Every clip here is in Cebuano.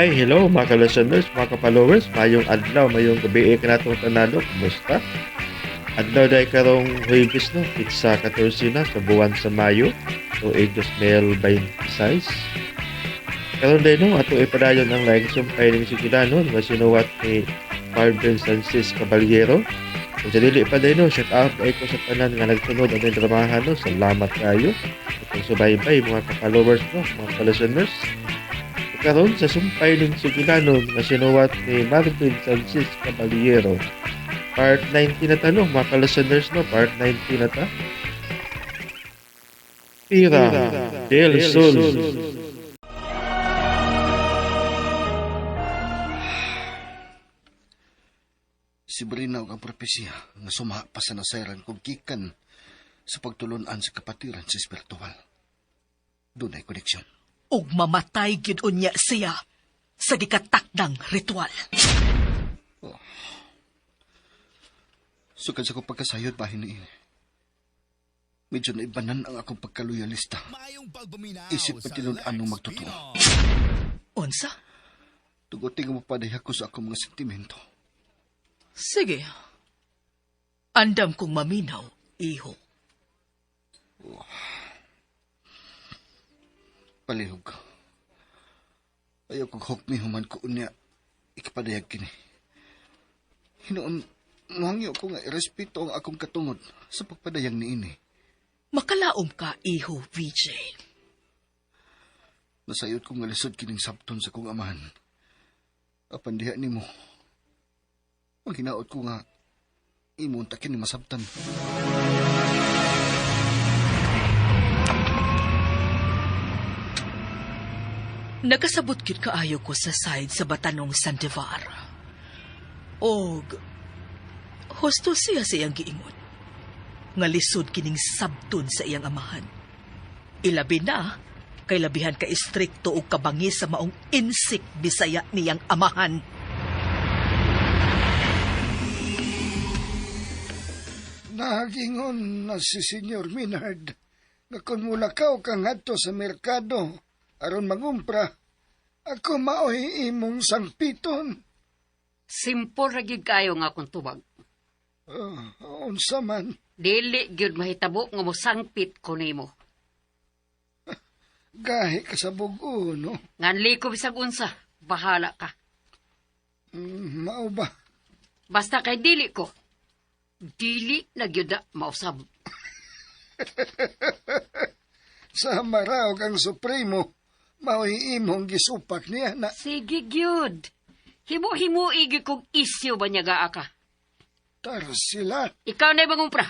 Hi, hello mga ka-listeners, mga ka-followers, mayong adlaw, mayong gabi kanatong tanalo, kumusta? Adlaw dahil karong Huwebes no, pizza 14 na sa buwan sa Mayo, tuig 2026. Karon dahil no, ato ipadayon ang laing sumpay ng Sigilanon nga sinuwat ni Marvin Sanchez Caballero. Kung sa dili pa dahil no, shout out ay ko sa tanan nga nagsunod ang dramahan no, salamat kayo. At subaybay mga ka-followers no, mga ka-listeners. Karon sa sumpay ng Sigilanon nga sinuwat ni Marvin Sanchez Caballero. Part 19 na ta no, mga ka-listeners no, part 19 na ta. Tira del Sol. Si Brina og ang propesya nga sumaha pa sa nasayran kog gikan sa pagtulunan sa kapatiran sa espiritual. Dunay koneksyon. Ug mamatay gyud unya siya sa gikatakdang ritual. Oh. Sukad sa akong pagkasayod bahin ni ini. Medyo naibanan ang akong pagkaloyalista. Isip pa tinud-an ng magtotoo. Unsa? Tugutin mo padayag ko sa akong mga sentimento. Sige. Andam kong maminaw, iho. Oh. Palihog. Ayaw kong hukmi human ko unya ikapadayag kini. Hinoon, muhangyo ko nga irespeto ang akong katungod sa pagpadayag niini. Makalaom ka, iho, VJ. Nasayod ko nga lisod kining sabton sa kong amahan. Apan diha nimo. Ang hinaot ko nga imong ta kini masabtan. Nagkasabot gyud kaayo ko sa side sa Batanong Sandivar. Og husto siya sa iyang giingon. Nga lisod kining sabton sa iyang amahan. Ilabi na kay labihan ka istrikto og kabangi sa maong insik Bisaya niyang amahan. Nagingon na si Senyor Minard nga kung mulakaw ka ngadto sa merkado aron mangumpra, ako maoy imong sangpiton. Simple ra gyud kaayo nga akong tubag. Unsa man? Dili gyud mahitabo nga mosangpit ko nimo. Gahi ka sa bug-o, no? Nganli ko bisag unsa, bahala ka. Mao ba? Basta kay dili ko. Dili na gyud na mausab. Sa maraog ang Supremo, mao'y imong gisupak niya na. Sige gyud. Himo-himo igi kog isyo ba niya gaa ka. Tar sila. Ikaw na mangumpra.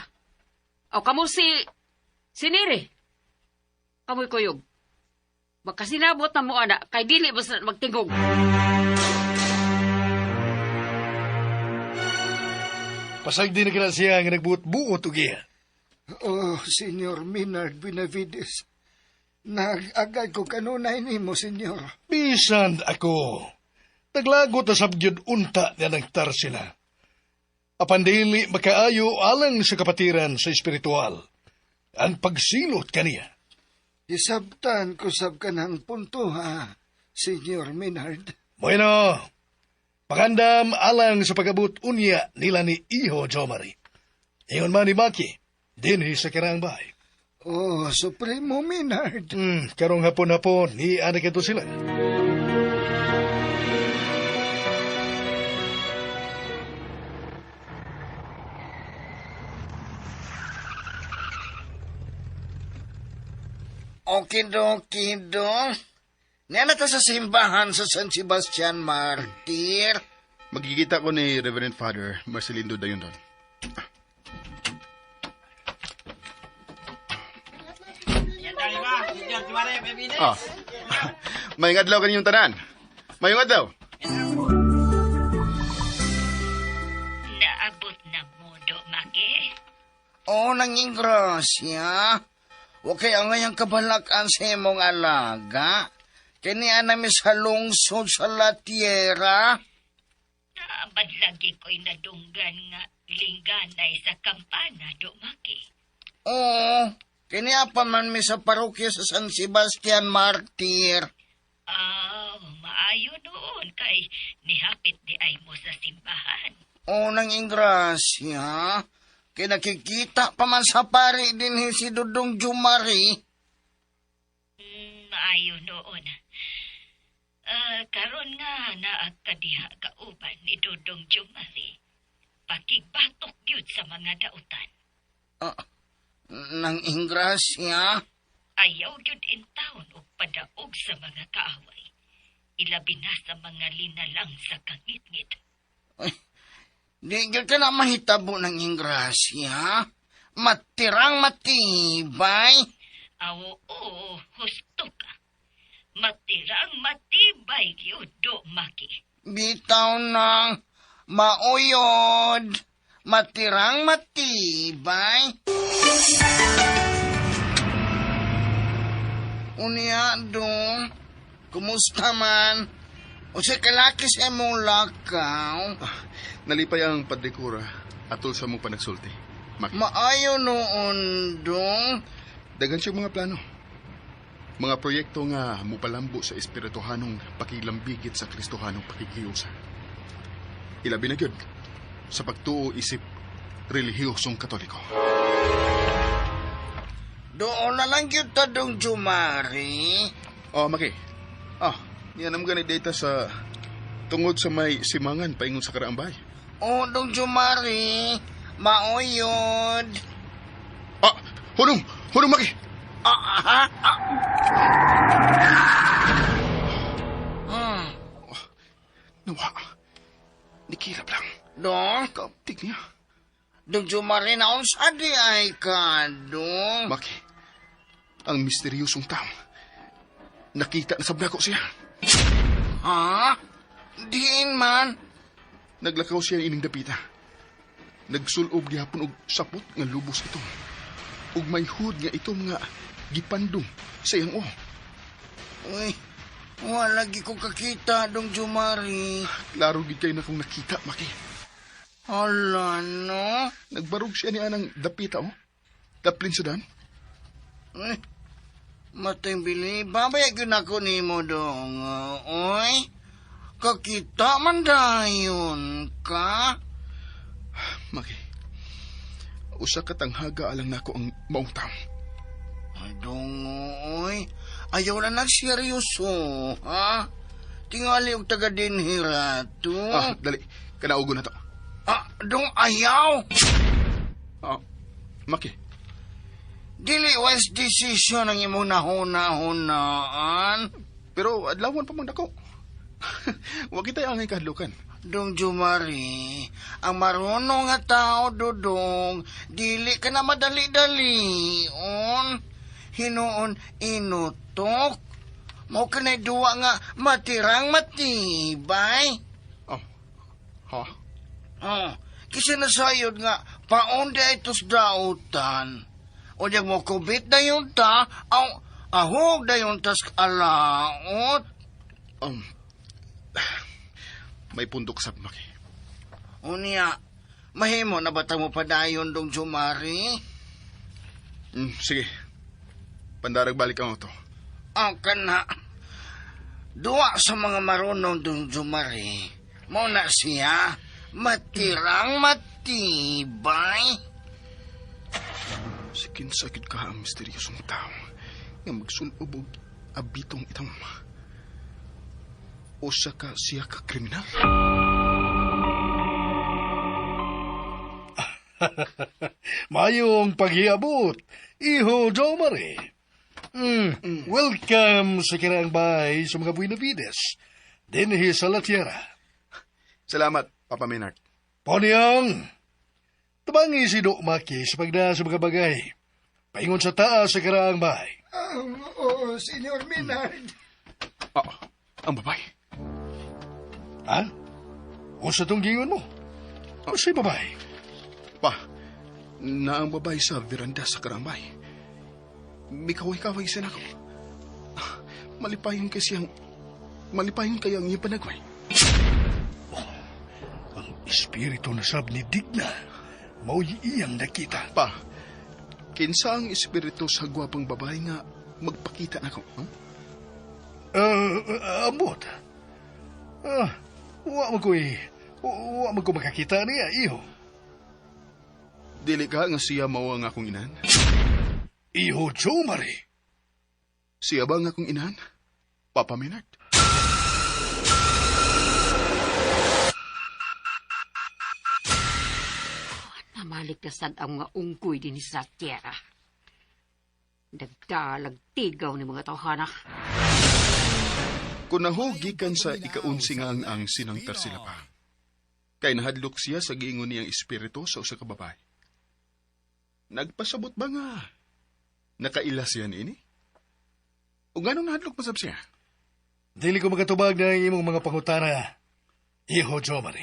O kamo si Nere. Kamoy kuyog. Makasinabot na mo ana kay dili basta magtingog. Pasag din na kina siya nga nagbuot-buot og iya. Oh, Senyor Minard Benavides. Nag-agay ko kanunay nimo, Senyor. Bisan ako. Taglagot na sabgyod unta niya ng tarsila. Apan dili makaayo alang sa kapatiran sa espiritual. Ang pagsilot kaniya. Isabtan ko sab ka ng punto, ha, Senyor Minard. Bueno, pagandam alang sa pag-abot unya nila ni Iho Jomari. Ingon man ni Maki, dinhi sa karaang bahay. Oh, Supremo Minard. Karong hapon-hapon, ni anak ito sila. Okidoki-do. Niya na ta sa simbahan sa San Sebastian Martir. Magkikita ko ni Reverend Father Marcelindo Dayondon. Ah, may adlaw kaninyong tanan. May adlaw. Naabot na mo, do, Maki. Oh, nanging grasya. Okay, ang ngayang kabalakan sa imong alaga. Kini anami sa lungsod sa La Tierra. Naabad lagi ko'y nadunggan nga lingganay sa kampana, do, Maki. Oo, kini pa man mi sa parokya sa San Sebastian Martir. Ah, maayo do. kay nihapit di ay mo sa simbahan. O nang ingrasya, kay nakikita pa man sa pari din si Dudong Jumari. Maayo noon. Karon nga naag ka diha kauban ni Dudong Jumari. Pakigbatok gyud sa mga dautan. Nang ingrasya, Ayaw gyud in town og padaog sa mga kaaway. Ilabi na sa mga linalang sa kangitngit. Di gyud ka na mahitabo ng ingrasya. Matirang matibay. Awo, oo, husto ka. Matirang matibay gyud do, Maki. Bitaw ng mauyod. Matirang matibay. Unya, dong. Kumusta man? O sa kalaki sa imong lakaw? Nalipay ang padre Kura atol sa mong panagsulti. Maki, Maayo noon, dong. daghan siya mga plano. Mga proyekto nga mupalambo sa espirituhanong pakilambigit sa Kristohanong pakikiusa. Ilabi na gyud sa pagtuo isip relihiyosong Katoliko. Doon na lang gyud ta, dong Jumari. Oh, Maki. Ah, niya naman gani data sa tungod sa may simangan paingon sa Karaambay. O, dong Jumari. Mauyod. Ah, hunong! Hunong, Maki! Ah, ha? Ah. Nawa. Nikilap lang. Dong? Kauptig niya. Dong Jumari, naunsa di ay ka, dong? Maki, ang misteryosong tao. Nakita na sa ko siya. Ha? Diin man. Naglakaw siya ining dapita. Nagsulob gihapon og sapot nga lubos ito. Ug may hood nga ito mga gipandong sa iyang ulo. Uy, wala gi ko kakita, dong Jumari. Klaro gid kay na kong nakita, Maki. Hala, no? Nagbarog siya ni anang dapita, oh. Daplin sa dan. Uy, matay bili. Babaya gyud ako nimo, dong. Uy, kakita man dayon ka. Maki, usa ka tanghaga alang nako ang maong tawo. Ay, dong, uy. Ayaw na nagseryoso, ha? Tingali og taga dinhira to. Ah, dali. Kanaugo na to. Ah, dong ayaw. Ah, Maki, Dili wise decision ang imong nahuna-hunaan. pero adlawan pa man dako. Wa kita angay kahadlukan. Dong Jumari, ang marunong nga tao, Dudong, dili ka na madali-dali. On, hinuon inutok. Mao ka na'y duwa nga matirang matibay. Oh. Ha? Oh, kisa nasayod nga, paunde ay tos dautan. O diyan mo kubit na yun ta, aw, ahog na yun tas alaot. May pundok sa Maki. Unya, mahimo na ba mo padayon dong Jumari? Sige. Pandarag balik ang auto. Ang kana. Duwa sa mga marunong dong Jumari. Mo na siya, matirang matibay. Si kinsa gyud ka ang misteryosong tao nga magsulob og abitong itam. Usa ka siya ka kriminal. Mayong paghiabot, Iho Jomari. Welcome sa kiraang bahay sa mga Buenavides. Dinhi sa La Tierra. Salamat, Papa Menard. Ponyong, tumangi si Dok Maki sa pagdaan sa mga bagay. Paingon sa taas sa kiraang bahay. Oo, Senyor Menard. Ah, ang babae. Ha? O sa itong gingon mo? O sa babae? Pa, na ang babae sa veranda sa karambay. Mikaway-kaway siya nako. Malipayon kay siyang... Malipayon kay ang iyang panagway. Ang espiritu na sab ni Digna, mao'y iyang nakita. Pa, kinsa ang espiritu sa gwapang babae nga magpakita nako? Huh? Ambot. Ah, wa man ko makakita niya, iho. Dili ka nga siya mao ang akong inan? Iho, Jomari. Siya ba ang akong inan? Papa Menard? Namalik na sad ang mga unggoy din sa tiyera. Nagdalag tigaw ni mga tawhana. Kung nahugikan sa ikaunsi nga ang sinang Tarsila pa. Kay nahadlok siya sa giingon niyang espiritu sa usa ka babae. Nagpasabot ba nga? Nakaila siya niini? O ganong nahadlok masab siya? Dili ko makatubag na imong mga pangutana, iho Jomari.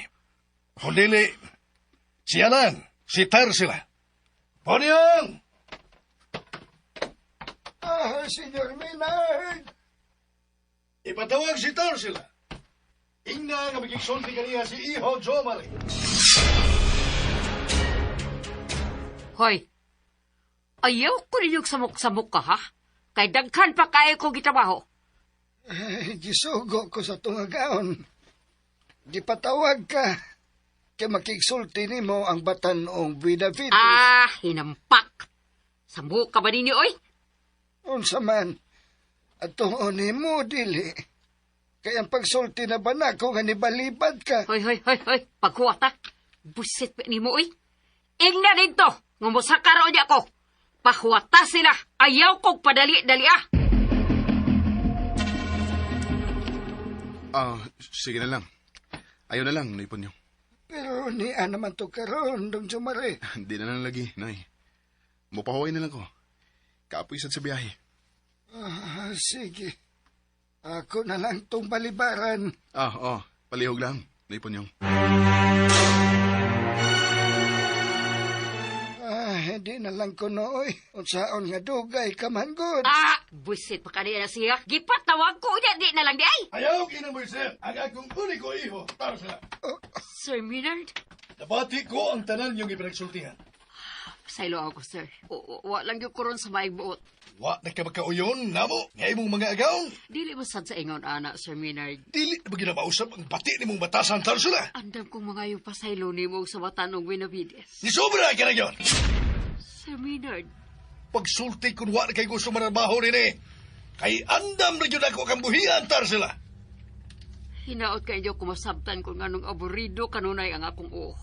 Kung dili, siya lang, si Tarsila. Ponyong! Ah, Senyor Maynard! Ipatawag si Tarsila. Ingna nga magigsulti kaniya si Iho Jomari. Hoy, ayaw ko ninyong samok-samok ka, ha? Kay daghan pa kayo kong gitrabaho. Ay, gisugo ko sa tungagaon. Gipatawag ka. Kay makigsulti nimo ang batan-ong Benavides. Ah, hinampak. Samok ka ba ninyo, oy? Unsa man, at tungo nimo dili. Kay ang pagsulti na ba nako nga nibalibad ka? Hoy, hoy, hoy, hoy. Paghuwata. Busit pa nimo, oy. Ingna dito. Ngumusaka raw niya ako. Pahuwata sila. Ayaw kong padali-dali, ah. Ah, sige na lang. Ayaw na lang, naipon niyo. Pero niya naman to karon, Dong Jomari. Hindi na lang lagi, Nay. Mupahuway na lang ko. Kaapoy sad sa biyahe. Ah, sige. Ako na lang tong balibaran. Ah, oh, palihog lang, naipon niyo. Ah, hindi na lang ko nooy. Unsaon nga dugay ka man good. Ah, busit pa kaniya na siya. Gipatawag ko niya, di na lang di ay. Ayaw kinang buisit ang akong uniko iho, Tarsila. Sir Maynard? Nabati ko ang tanan niyong ipinagsultihan. Saylo ako, sir. Wa lang yung kuron sa maig buot. Wa na ka magkauyon, namo, nga imong mga agaw. Dili mo sad sa ingon, ana, Sir Maynard. Dili na ba ginamausap ang bati nimong batasan, Tarsila? Andam kong mga yung pasaylo nimo sa batanong Benavides. Ni sobra ka na yun. Sir Maynard, Pagsulti kung wa na kay gusto manarbaho rin eh. Kay andam na yun ako kang buhian, Tarsila. Hinaot kayo kumasabtan kung anong aburido kanunay ang akong uok.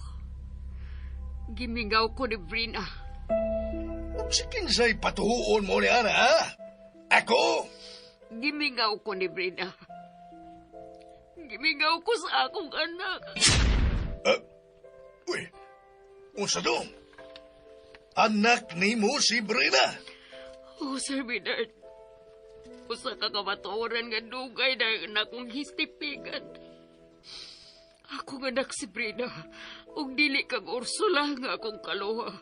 Gimingaw ko ni Brina. Ug si kinsay patuhuon mo ni Ana, ha? Ako? Gimingaw ko ni Brina. Gimingaw ko sa akong anak. Uy, unsa dong? Anak nimo si Brina. Oh, Sir Maynard. Usa ka kamatuoran nga dugay na akong histipigan. Akong anak si Brina. Ug dili kang Ursula nga akong kaluha.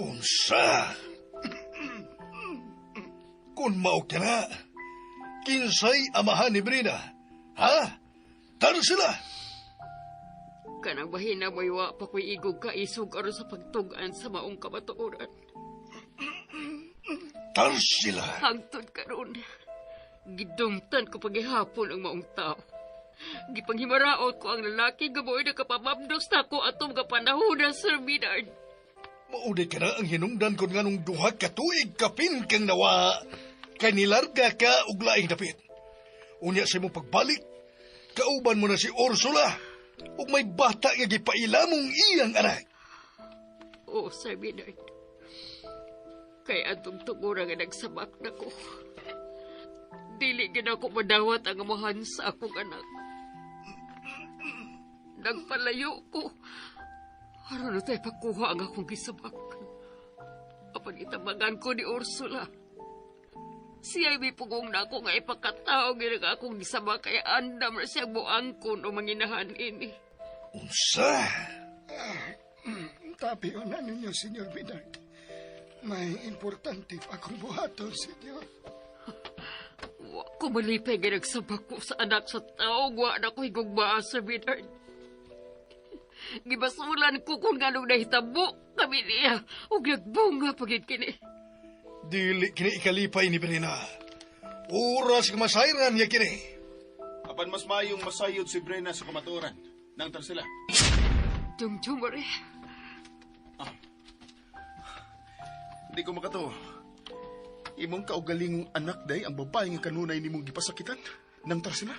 Unsa? Kung mao ka na, kinsay amahan ni Brina? Ha? Tarsila! Kanang bahina mo'y wa pa ko'y igog kaisog aron sa pagtug-an sa maong kamatuoran. Tarsila! Hangtod karon, gidumtan ko pagihapon ang maong tao. Gipanghimaraot ko ang lalaki nga mo'y nakapamabdos na ko atong mga panahon na, Sir Maynard. Maudi ka na ang hinungdan kon nganong duha ka tuig kapin kang nawa. Kay nilarga ka og laing dapit. Unya sa imong pagbalik, kauban mo na si Ursula ug may bata nga gipaila mong iyang anak. Oo, Sir Maynard. Kay atong tungura nga nagsabak na ko. Dili gid ako madawat ang amahan sa akong anak. Nagpalayo ko. Aron na tayo pakuha ang akong gisabak. Apan itabangan ko ni Ursula. Siya'y may pugong na ako nga ipakatao gid ang akong gisabak kay andam na siya buangkon o manginahan ini. Unsa? Tabi na ninyo, Senyor Maynard. May importante pa akong buhaton, Senyor. Wa ko malipay nga nagsabak ko sa anak sa tao. Wa na ko higugmaa, Sir Maynard. Gibasulan ko kung nganong nahitabo kami niya. Ug nagbunga pagid kini. Dili kini ikalipay ni Brina. Oras nga masayran niya kini. Apan mas mayong masayod si Brenna sa kamatuoran. Nang Tarsila. Dumdumari. Hindi ko makatuo. Imong kaugalingong anak day ang babae nga kanunay nimong gipasakitan. Nang Tarsila.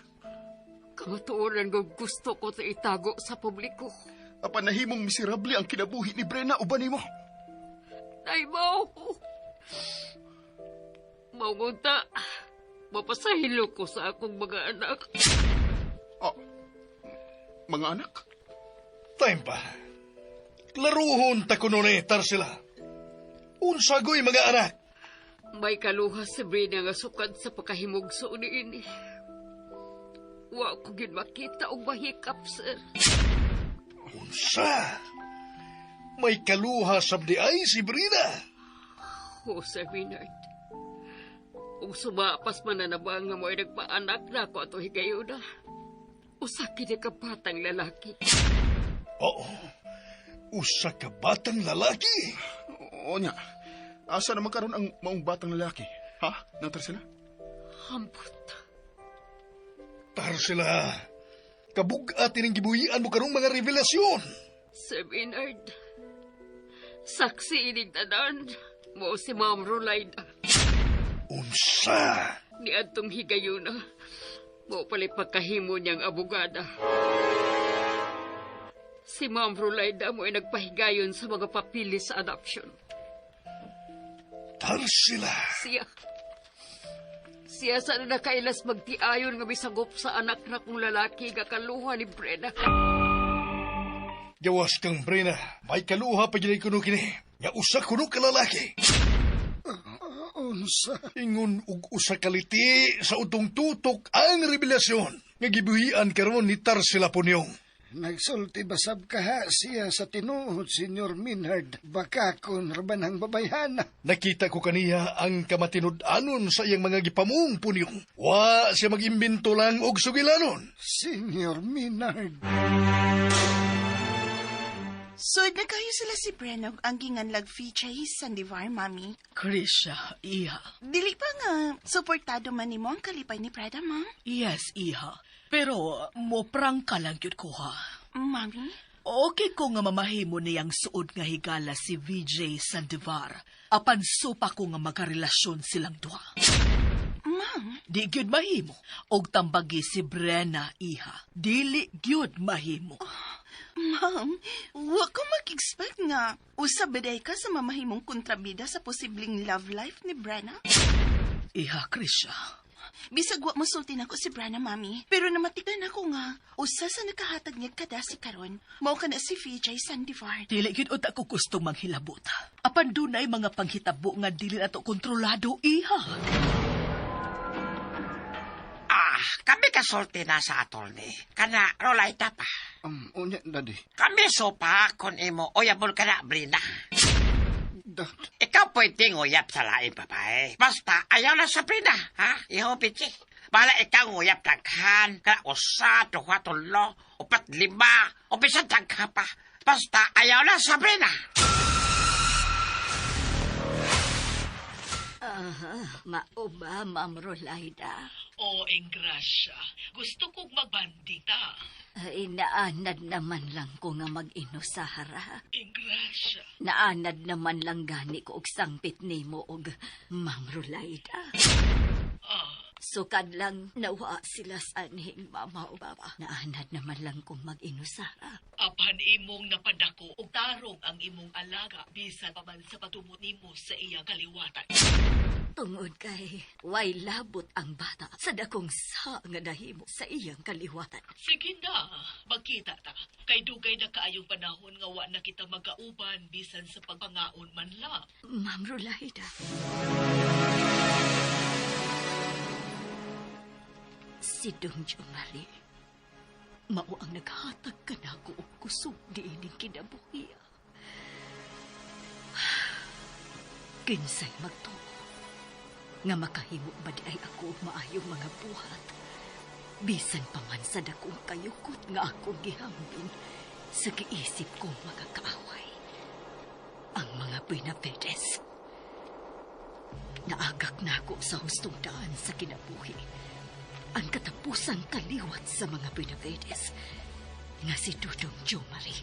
Kamatuoran nga gusto ko ta itago sa publiko. Apan nahimong miserable ang kinabuhi ni Brenna uban nimo. Naibaw ko. Maungunta, mapasahilo ko sa akong mga anak. Oh, mga anak? Time pa. Klaruhon ta kuno ni Tarsila. Unsa goy mga anak? May kaluha si Brina nga sukad sa pagkahimugso niini. Wa ko gyud makita og mahikap, sir. Unsa? May kaluha sab di ay si Brina. O, Sir Maynard. Ug sumapas man na ba nga mo'y nagpaanak na ako ato higayuna. Usa kini ka batang lalaki. Oo. Usa ka batang lalaki. Oo niya. Asa naman karon ang maong batang lalaki? Ha? Nang Tarsila? Hambot. Tarsila, kabug-at ining gibuhian mo karong mga revelasyon. Sir Maynard, saksi inig tanan mo si Ma'am Rolaida. Unsa? Ni adtong higayuna, mo pala pagkahimo niyang abogada. Si Ma'am Rolaida mo ay nagpahigayon sa mga papilis sa adoption. Tarsila. Siya. Siya sa nakailas magtiayon nga misagop sa anak na kong lalaki nga kaluha ni Brenna. Gawas kang Brina, may kaluha pa ginay kuno kini. Nga usa kuno ka lalaki. Unsa? Ingon og usa kaliti sa utong tutok ang revelasyon nga gibuhian karon ni Tarsila Punyong. Nagsulti basab kaha siya sa tinuod, Senyor Minhard. Baka kun raban ang babayhana. Nakita ko kaniya ang kamatinud-anon sa iyang mga gipamong Punyong. Wa siya mag-imbento lang og sugilanon. Senyor Minhard. Sud na kayo sila si Brenog ang ginganlag feature Sandivar, mami. Krisha, iha. Dili pa nga, suportado man nimo ang kalipay ni Prada, ma. Yes, iha. Pero mo prangka lang gyud ko ha. Mami? Okay ko nga mamahimo niyang suod nga higala si VJ Sandivar. Apan supa ko nga magkarelasyon silang duha. Ma'am? Di gyud mahimo. Og tambagi si Brenna, iha. Dili gyud mahimo. Oh, ma'am, wa ko mag-expect nga usab ba ka sa mamahimong kontrabida sa posibleng love life ni Brenna? Iha, Krisha. Bisag wa mosulti nako si Brenna, mami. Pero namatikan ako nga, usa sa nakahatag niya kada si karon, mao ka na si VJ Sandivar. Dili gyud unta ko gustong manghilabot. Apan dunay mga panghitabo nga dili nato kontrolado, iha. Ah, kami kasulti na sa attorney. Kana, rolay ta pa. Unya, daddy. Kami sopa kon imo, oyabol ka na, Brina. Dad. Ikaw pwede nguyap sa lain, babae. Basta, ayaw na sa Brina, ha? Iho, pichi. Bala ikaw nguyap daghan. Kana usa, duha, tulo, upat, lima, o bisan daghan pa. Basta, ayaw na sa Brina. Aha, mauba, Ma'am Rolaida. O, Engrasya, gusto kong magbandita. Ay, naanad naman lang ko nga mag-inusahara. Engrasya. Naanad naman lang gani ko og sangpit nimo og Ma'am Rolaida. Sukad lang nawa sila sa anhing mama o baba. Naanad naman lang kong mag-inusara. Apan imong napadako og tarong ang imong alaga bisan pa man sa patumot nimo sa iyang kaliwatan. Tungod kay way labot ang bata sa dakong sa nga nahimo sa iyang kaliwatan. Sige na, magkita ta. Kay dugay na kaayong panahon nga wa na kita magkauban bisan sa pagpangaon man lang. Ma'am Rolaida. Si Dong Jomari, mao ang naghatag kanako og kusog diining kinabuhi. Kinsay magtuo nga makahimo ba di ay ako og maayong mga buhat, bisan pa man sa dakong kayukot nga akong gihambin sa giisip kong mga kaaway, ang mga Benavides. Naagak na ako sa hustong daan sa kinabuhi. Ang katapusang kaliwat sa mga Benavides nga si Dudong Jomari.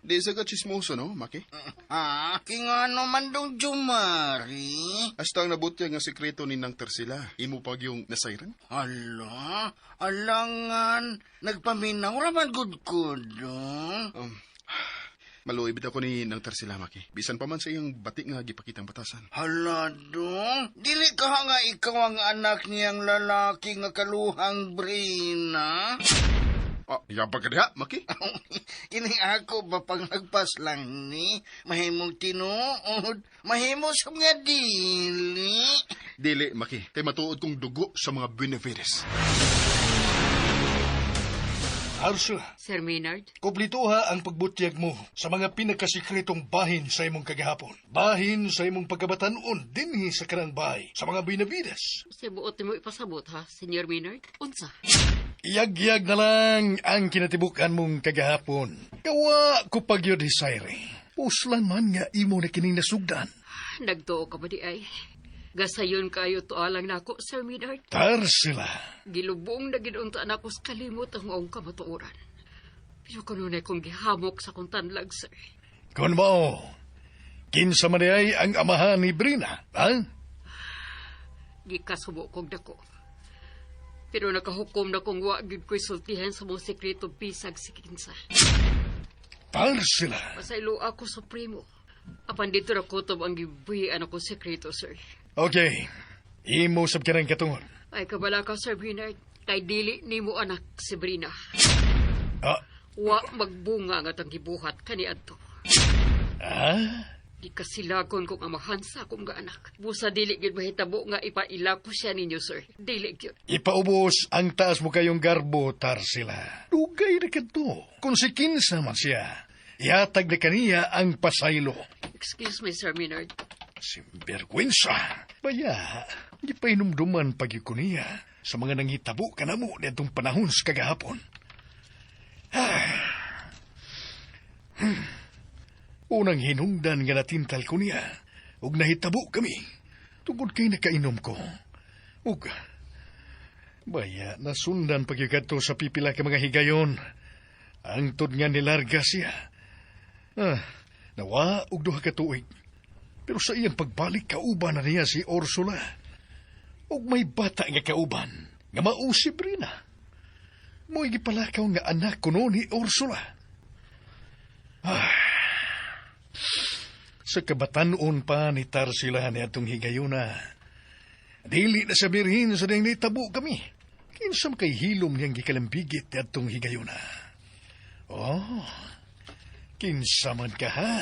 Di sa ka chismoso, no, Maki? Ha? Kingano man dong Jumari? Hasta ang nabutyag nga sekreto ni Nang Tarsila, imo pag yung nasayran? Hala, alangan. Nagpaminaw raman gud ko dong. Maluoy bitaw ko ni Nang Tarsila, Maki. Bisan pa man sa iyang batik nga gipakitang batasan. Hala, dong. Dili ka nga ikaw ang anak niyang lalaki nga kaluhang Brina? Ah, yabag ka diha, Maki? Kini ako ba pag nagpas lang ni? Mahimong tinuod, mahimo sa mga dili. Dili, Maki. Kay matuod kong dugo sa mga Benavides. Ursula, Sir Maynard? Kuplituha ang pagbutyag mo sa mga pinakasikretong bahin sa imong kagahapon. Bahin sa imong pagkabatanon dinhi sa kanang bahay sa mga Benavides. Sa buot mo ipasabot, ha, Senyor Maynard? Unsa? Iyag-iyag na lang ang kinatibukan mong kagahapon. Kawa ko pagyod hisayre. Puslan man nga imo na kining nasugdan. Nagtuo ka ba di ay? Gasayon kayo to alang nako, Sir Maynard. Tarsila. Gilubong na ginunta nako sa kalimot ang maong kamatuoran. Pero kanunay kong gihamok sa kong tanlag, sir. Kung mao, kinsa man ay ang amahan ni Brina, ha? Gikasubo kong dako. Pero nakahukom na kong wa gyud ko'y sultihan sa mga sekreto bisag si kinsa. Tarsila. Pasaylo ako sa primo. Apan dito na kutob ang gibuhian ako sekreto, sir. Okay. Imo sab kanang katungod. Ay kabala ka, Sir Bernard. Kay dili nimo anak si Brina. Ah. Wa magbunga nga tang gibuhat kaniadto. Ah? Di kasilagon kong amahan sa akong anak. Busa dili gyud mahitabo nga ipaila ko siya ninyo, sir. Dili gyud. Ipaubos ang taas mo kayong garbo, Tarsila. Dugay na kadto. Kung si kinsa man siya, ihatag na kaniya ang pasaylo. Excuse me, Sir Maynard. Simbergwensa. Baya, gipainumduman pag ko niya sa mga nanghitabo ka na mo niadtong panahon sa kagahapon. Unang hinungdan nga natintal ko niya, ug nahitabo kami, tungod kay nakainom ko. Ug, baya, nasundan pagyugadto sa pipila ka mga higayon. Angtod nga nilarga siya. Ah, nawa og duha ka tuig. Pero sa iyang pagbalik, kauban na niya si Ursula. Ug may bata nga kauban, nga mao si Brina. Mo'y gipalakaw nga anak kuno ni Ursula. Ah, sa kabatanon pa ni Tarsila ni atong higayuna. Dili na sa birhin sa diyang nitabo kami. Kinsam kay hilom niyang gikalambigit ni atong higayuna. Oh, kinsa man ka ha?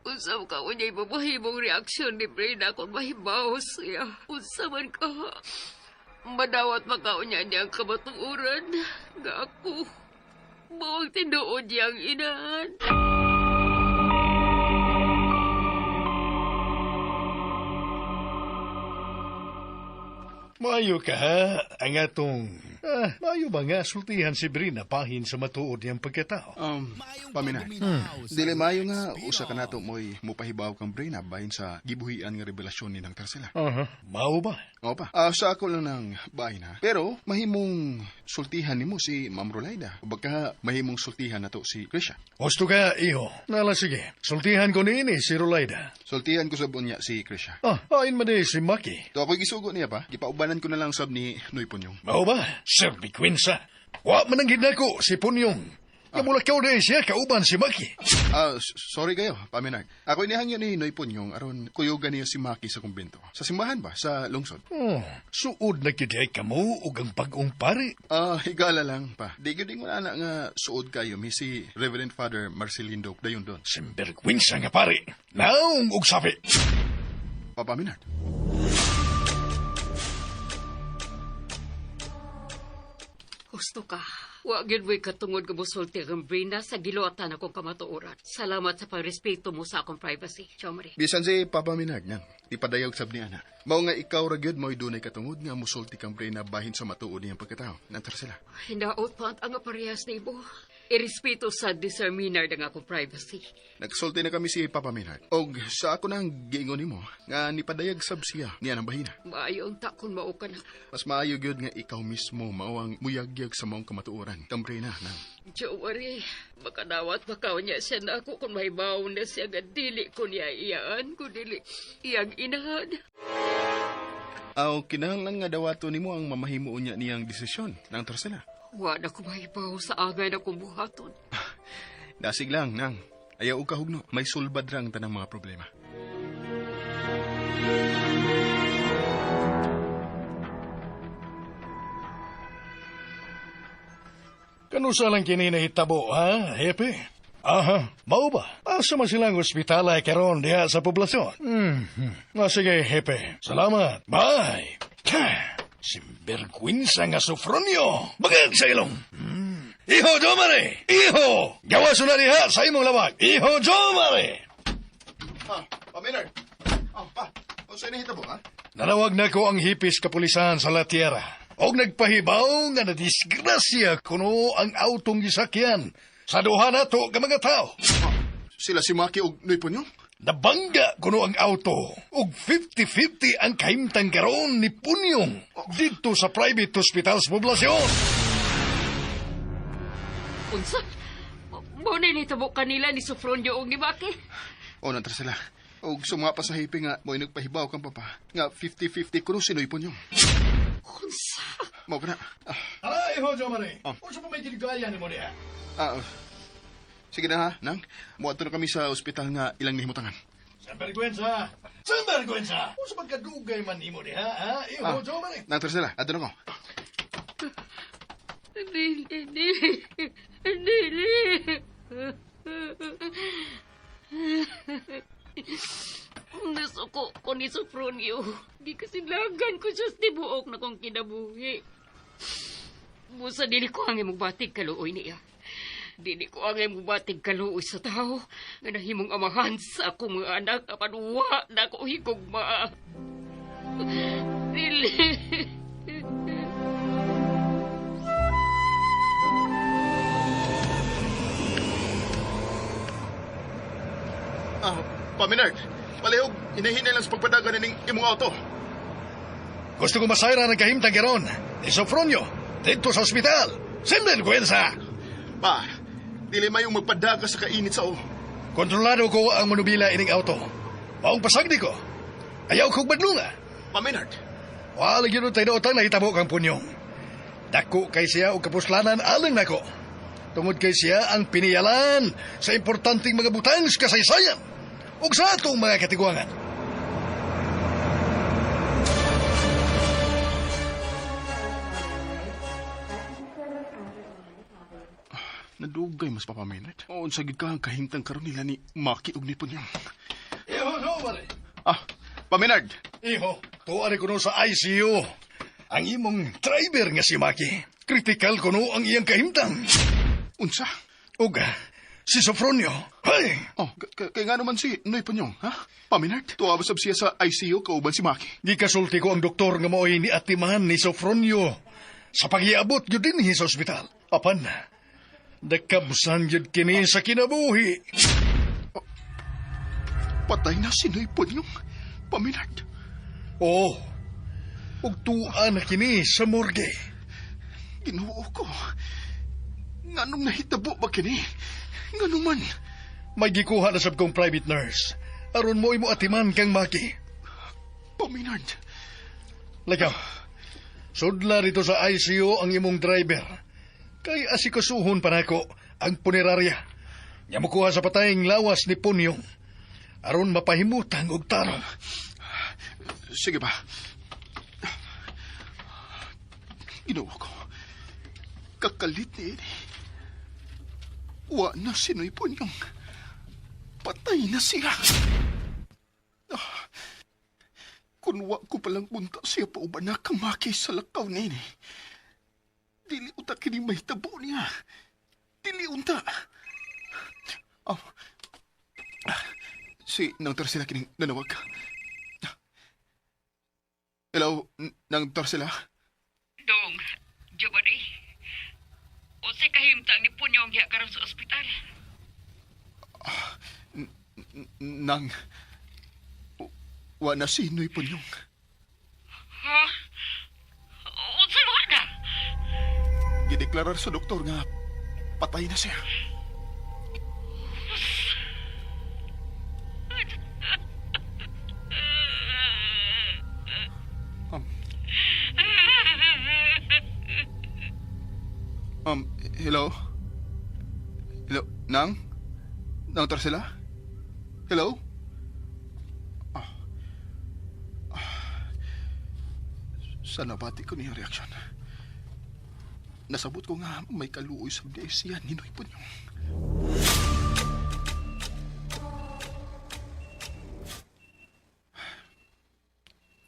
Unsa ka unyay mamahimong reaksyon ni Brina kung mahibaw siya. Unsa man ka. Madawat makaunya niya ang kamatuoran nga ako. Mawag tinuod niyang inahan. Maayo ka ha, ang atong... maayo ba nga sultihan si Brina pahin sa matuod niyang pagkatao? Pamina, dili maayo nga usa ka nato mo'y mupahibaw kang Brina bahin sa gibuhian nga revelasyon ni Nang Tarsila. Aha, mao ba? Oo pa. Sa ako lang ng bahin ha. Pero mahimong sultihan nimo si Ma'am Rolaida. O baka mahimong sultihan nato si Krisha. Husto ka, iho. Nala sige, sultihan ko niini si Rolaida. Sultihan ko sa bunya si Krisha. Ah, ain man di si Maki. To ako'y gisugo niya pa. Gipaubanan ko na lang sab ni Noy Punyong. Mao ba? Sir Bikwinsa. Wa man ang ginako si Punyong. Namulakaw na siya kauban si Maki. Sorry kayo, Paminag. Ako'y nihangyo ni Noy Punyong aron kuyugan niya si Maki sa kumbento. Sa simbahan ba? Sa lungsod? Oh, suod na gyud ay kamo ug ang bag-ong pare. Higala lang pa. Di gyud ingon ana nga suod kayo mi si Reverend Father Marcelindo dayon doon. Simbergwensa nga pare. Naong og sabi. Papa Minard. Husto ka. Wa gyud mo'y katungod nga mosulti ang Brina sa giluotan akong kamatuoran. Salamat sa pagrespeto mo sa akong privacy. Ciao, Marie. Bisan si Papa Minard nang, ipadayag sab ni ana. Mao nga ikaw ra gyud mo'y dunay katungod nga musulti kang Brina bahin sa matuod niyang pagkatao. Nantar sila. Hinaot pa ang parehas ni ibo. Irespeto sa ni Sir Minard ang akong privacy. Nagsulti na kami si Papa Minard. Og sa ako nang giingon nimo nga nipadayag sab siya niya ang bahina. Maayo ang takon mao ka na. Mas maayo gyud nga ikaw mismo mao ang muyagyag sa maong kamatuoran. Kang Brina nang. Jowari, makadawat bakaw niya siya na ako kung mahibaw na siya nga dili ko niya iyaan, kung dili iyang inahan. Aw kinahanglan nga dawato nimo ang mamahimuon niya niyang desisyon. Nang sila. Wa na ko mahibaw sa angay na kong buhaton. Dasig lang nang. Ayaw og kahugno, may sulbad ra ang tanang mga problema. Kanusa lang kini nahitabo, ha, Hepe? Aha, mao ba? Asa man silang ospital ay karon diha sa poblasyon? Ah, sige, Hepe. Salamat. Bye. Simbergwinsa nga Sofronio. Bagag sa ilong. Iho, Jomare! Iho! Gawa na diha sa imong lawag. Iho, Jomare! Ah, Pa Minard. Ah, pa. Unsa nahitabo ha? Nanawag na ko ang hipis kapulisan sa La Tierra. Og nagpahibaw nga nadisgrasya kuno ang autong gisakyan sa duha nato nga mga tao. Sila si Maki og Noy Punyong? Nabangga kuno ang auto og 50-50 ang kahimtang karon ni Punyong didto sa private hospital sa poblasyon. Unsa? Mao na nitabo kanila ni Sofronio og ni Maki. O, nantar sila. Og suma pa sa hipi nga, mo'y nagpahibaw kang papa. Nga 50-50 kuno si Noy Punyong. Unsa? Mao ka na. Ay, ho, Jomare. Unsa pa may ginigaya ni mo diha? Sige na ha, nang. Muadto na kami sa ospital nga ilang nihimutangan. Sinvergüenza! Sinvergüenza! Unsa pagkadugay man nimo diha, ha? Iho, Jomare. Nang sila, adto na ko. Dili, dili, dili. Nasuko ko ni Sofronio. Gikasilagan ko siya sa tibuok na kong kinabuhi. Busa dili ko ang imong batig kaluoy niya. Dili ko ang imong batig kaluoy sa tao nga nahimong amahan sa akong mga anak apan wa na ko higugma. Dili. Ah, Pa Minard, palihog, hinahinay lang sa pagpadagan nining imong auto. Gusto ko masayra ng kahimtang karon ni Sofronio didto sa ospital. Sinvergüenza! Pa, dili mayong magpadaga sa kainit sa o. Kontrolado ko ang manubila ining auto. Maong pasagdi ko. Ayaw kog badlunga. Pa Minard, Wala gyud tayo utang nahitabo kang Punyong. Dako kay siya og kapuslanan alang nako. Tungod kay siya ang piniyalan sa importanteng mga butang sa kasaysayan ug sa atong mga katiguangan. Nadugay mas Papa Minard. Oo, unsa gid ka ang kahimtang karon nila ni Maki og ni Punyong. Iho, no, mare. Ah, Pa Minard. Iho, tuwa ni kuno sa ICU. Ang imong driver nga si Maki. Critical kuno ang iyang kahimtang. Unsa? Ug si Sofronio. Hey! Oh, kay nga naman si Noy Punyong, ha? Pa Minard, tuwa ba sab siya sa ICU kauban si Maki? Gikasulti ko ang doktor nga mao'y ni atiman ni Sofronio sa pag-iabot gyud dinhi sa ospital. Apan, nakabsan gyud kini sa kinabuhi. Patay na si Noy Punyong, Pa Minard. Oo, ug tuwa na kini sa morgue. Ginoo ko. Nganong nahitabo ba kini? Ngano man? May gikuha na sab kong private nurse. Aron mo imo atiman kang Maki. Pa Minard. Lakaw, sudla rito sa ICU ang imong driver. Kay asikasuhon pa nako ang punerarya. Nya mukuha sa patayng lawas ni Punyong. Aron mapahimutang og tarong. Sige ba? Ginoo ko. Kakalit ni ini. Wa na si Noy Punyong. Patay na siya. Ah, kun wa ko palang punta siya pauban na kamaki sa lakaw nini. Dili unta kini mahitabo niya. Dili unta. Oh. Si Nang Tarsila kining nanawag. Hello, Nang Tarsila? Dong, Jobari. Unsay kahimtang ni Punyong diha karon sa ospital? Nang... Wa na si Noy Punyong. Ha? Unsay wa na? Gideklarar sa doktor nga patay na siya. Hello? Hello? Nang? Nang Tarsila? Hello? Ah. Ah. Sa nabati ko niyang reaksyon. Nasabot ko nga may kaluoy sa siya ni Noy Punyong.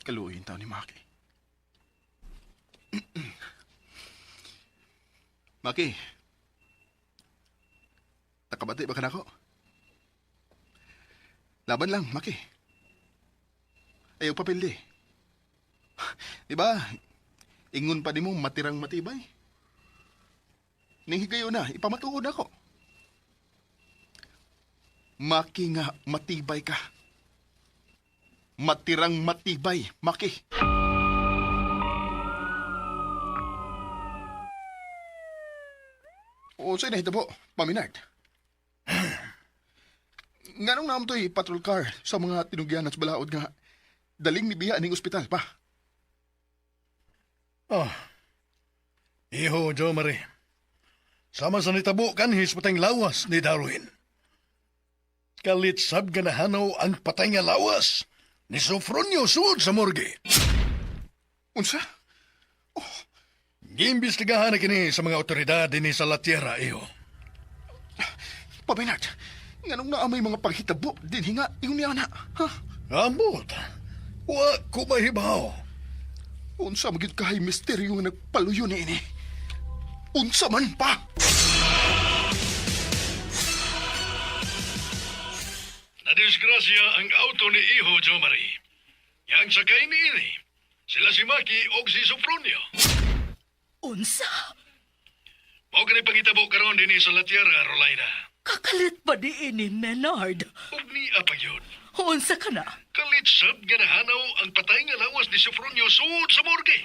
Kaluoy yung tao ni Maki. Maki, nakabati ba ka nako? Laban lang, Maki. Ayaw papildi. Di ba? Ingon pa di mo matirang matibay. Ning higayon na, ipamatuod ako. Maki nga matibay ka. Matirang matibay, Maki. O, sa'yo nahitabo, Paminard. Nganong naam to'y patrol car sa mga tinugyan at balaod nga daling ni biya ning ospital pa. Oh. Iho, Jo Marie. Sama sa nitabo kanhis patay lawas ni Darwin. Kalit sab ganahanaw ang patay nga lawas ni Sofronio suod sa morgue. Unsa? Giimbestigahan na kini sa mga otoridad dinhi sa La Tierra, iho. Paminard, nganong naa may mga paghitabo dinhi nga ingon niya na, ha? Ambot. Wa ko mahibaw. Unsa magyud kahay misteryo nga nagpaluyo ni ini? Unsa man pa? Nadisgrasya ang auto ni Iho, Jo Marie. Yang sakay ni ini, sila si Maki og si Sofronio. Unsa? Mao kani pangitabo karon dinhi sa La Tierra, Rolaida. Kakalit ba di ini, Menard? Ug ni apagyod. Unsa ka na? Kalit sab nga nahanaw ang patay nga lawas ni Sofronio suod sa morgue.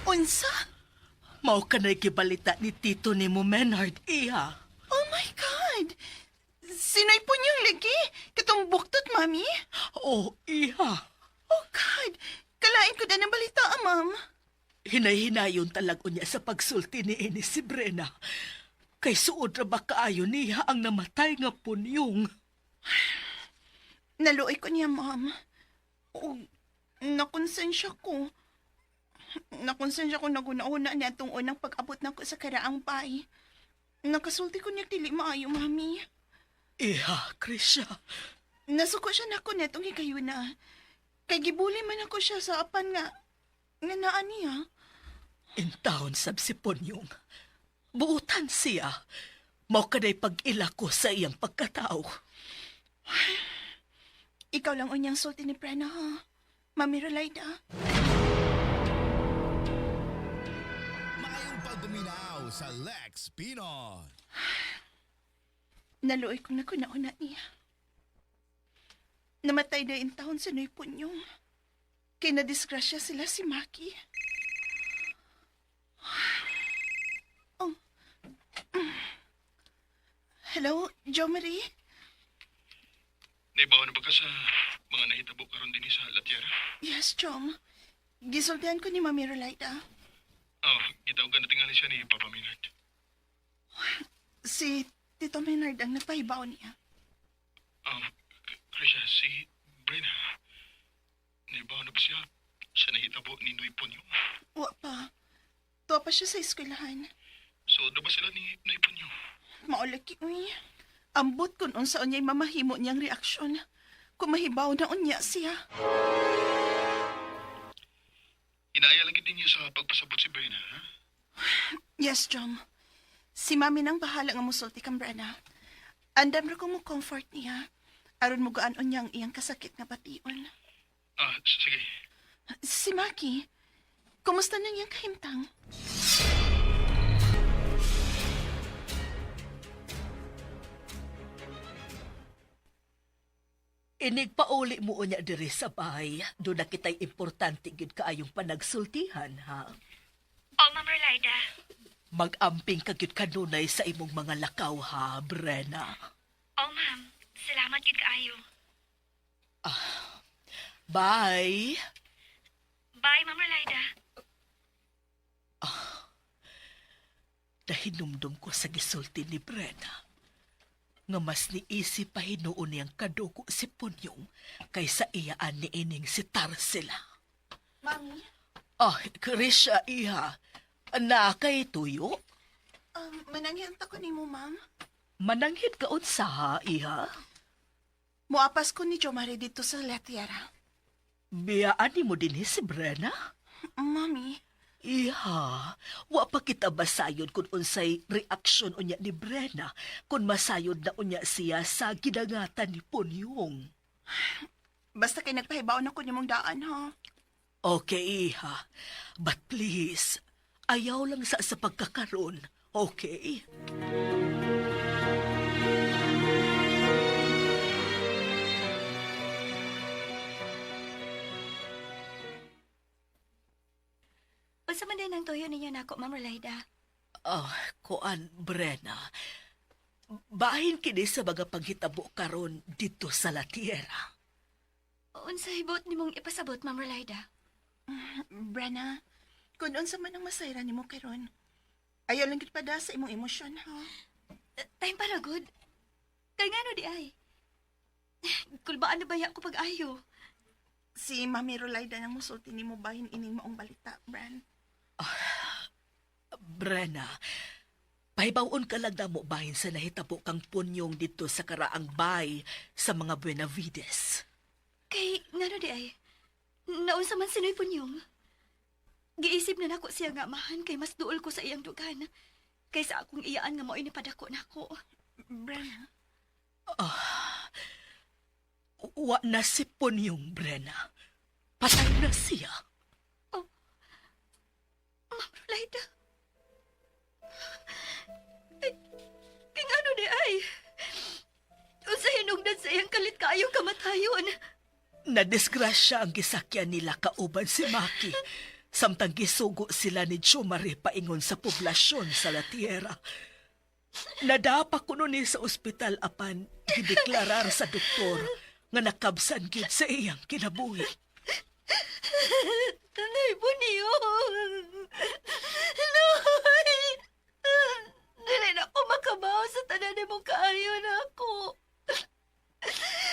Unsa? Mao ka na'y gibalita ni Tito ni mo, Menard, iha. Oh my God! Sinoy po niyang lagi? Katong buktot, Mami? Oh, iha. Oh God! Kalain ko na ng balita, ah, ma'am. Hinay-hinayon talag unya sa pagsulti ni ini si Brena. Kay suod ra ba kaayo niya ang namatay nga punyong. Naluoy ko niya, ma'am. O, nakonsensya ko. Nakonsensya ko naguna-una niya itong unang pag-abot na ko sa karaang bay. Nakasulti ko niya dili maayo, mami. Iha, Krisha. Nasuko siya nako netong higayuna. Kay gibuli man ako siya sa apan nga nga naa niya. Intawon sab si Punyong. Buutan siya. Mao kaday pag-ila ko sa iyang pagkatao. Ikaw lang unyang sulti ni Prena, ha? Mami Rolaida. Maayong pagduminaw sa Lex Pinoy. Naluoy kong nakuna-una niya. Namatay na in taon sa Noy Punyong. Kay nadisgrasya sila si Maki. Oh. Hello, Jo Marie? Naibaw na ba ka sa mga nahitabo karon dinhi sa La Tierra? Yes, Chom. Gisultihan ko ni Mami Rolaida. Oh, gitawagan na tingali siya ni Papa Minard. Si Tito Menard ang napahibaw niya. Krisha, si Brena. Naibaw na ba siya sa nahitabo ni Noy Punyong? Wa pa. Tuwa pa siya sa eskwelahan. So, do ba sila ni Noy Punyong? Maulaki, uy. Ambot kung unsaon niya'y mamahimo niyang reaksyon. Kung mahibaw na unya siya. Inaya lang gid ninyo sa pagpasabot si Brenna, ha? Yes, Jom. Si Mami nang bahala nga musulti kang Brenna. Andam ra ko mo comfort niya. Aron mo gaan unya ang iyang kasakit nga bation. Ah, sige. Si Maki, kumusta nang iyang kahimtang? Inigpauli mo unya diri sa bahay. Doon na kita'y importante gid kaayong panagsultihan, ha? Oh, Ma'am Rolida. Mag-amping ka gyud kanunay sa imong mga lakaw, ha, Brenna? Oh, ma'am. Salamat gid kaayo. Bye! Bye, Ma'am Rolida. Nahinumdum ko sa gisulti ni Brenna nga mas niisip pa hinuon niyang kadugo si Punyong kaysa iyaan ni ining si Tarsila. Mami, Ah, Krisha, iha. Na kay tuyo? Mananghian ta ko nimo, ma'am. Mananghid ka unsa ha, iha? Muapas ko ni Jomari dito sa La Tierra. Biyaan ni mo din si Brenna? Mami, Iha, wa pa kita basayod kung unsay reaksyon unya ni Brenna kung masayod na unya siya sa gidangatan ni Punyong. Basta kay nagpahibaw na ko nimong daan, ha? Okay, iha. But please, ayaw lang sa pagkakaroon. Okay? Unsa man din ang tuyo ninyo nako, Ma'am Rolida? Ah, kuan, Brenna. Bahin kini sa mga panghitabo karon dito sa La Tierra. Unsa hibot nimong ipasabot, Ma'am Rolida? Brenna, kung unsa man ang masayra nimo karon, ayaw lang gid pada sa imong emosyon, ha? Time para good. Kay ngano di ay? Kulbaan na baya ko pag-ayo. Si Mami Rolaida nang musulti nimo bahin ining maong balita, Bren. Brenna, pahibawon ka lang namo bahin sa nahitabo kang punyong dito sa karaang bay sa mga Buenavides. Kay ngano di ay? Naunsa man sinoy punyong. Giisip na nako siya nga amahan kay mas duol ko sa iyang dugan. Kaysa akong iyaan nga mao'y nipadako nako. Brenna, Wa na si Punyong, Brenna. Patay na siya. Ma'am Rolaida. Ay, kay ngano di ay? Unsa hinungdan sa iyang kalit kaayong kamatayon? Nadisgrasya ang gisakyan nila kauban si Maki. Samtang gisugo sila ni Jomari paingon sa poblasyon sa La Tierra. Nadapa kuno ni sa ospital apan gideklarar sa doktor nga nakabsan gyud sa iyang kinabuhi. Nay, Buniyong! Nay! Dili na ako makabaw sa tanan nimong kaayo na ako.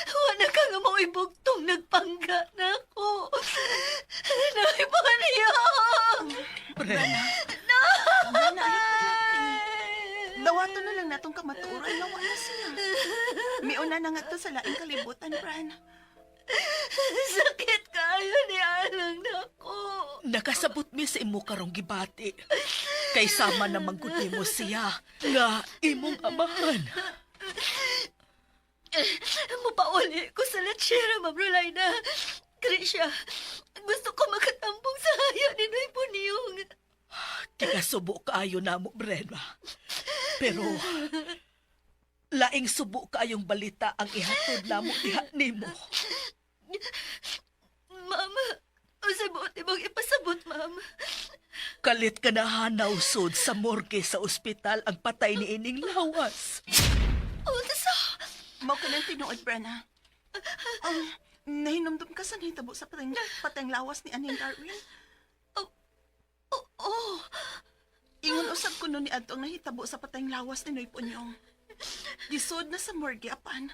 Wala ka nga maibugtong nagpangga na ako. Nay, Buniyong! Brenna, Brenna, ayaw pa Dawato na lang natong kamatuoran nga wala siya. Miuna na nga to sa laing kalibutan, Bren. Sakit kaayo ni Alang na ako. nakasabot mi sa imo karong gibati. Kay sama na manggod nimo siya nga imong amahan. Mupauli ko sa latsera, Ma'am Rolaina. Krisha, gusto ko makatambong sa hayo ni Noy Puniyong. Kikasubo kaayo namo, Brenna. Pero laing subo kaayong balita ang ihatod namo diha nimo. Ma'am, unsay buot imong ipasabot, ma'am? Kalit ka na hanaw sud sa morgue sa ospital ang patay ni ining lawas. Unsa? Mao ka nang tinuod, Brenna. Nahinumdum ka sa nahitabo sa pateng lawas ni Aning Darwin? Oh, Ingon usab ko no ni adto ang nahitabo sa pateng lawas ni Noy Punyong. Gisod na sa morgue apan.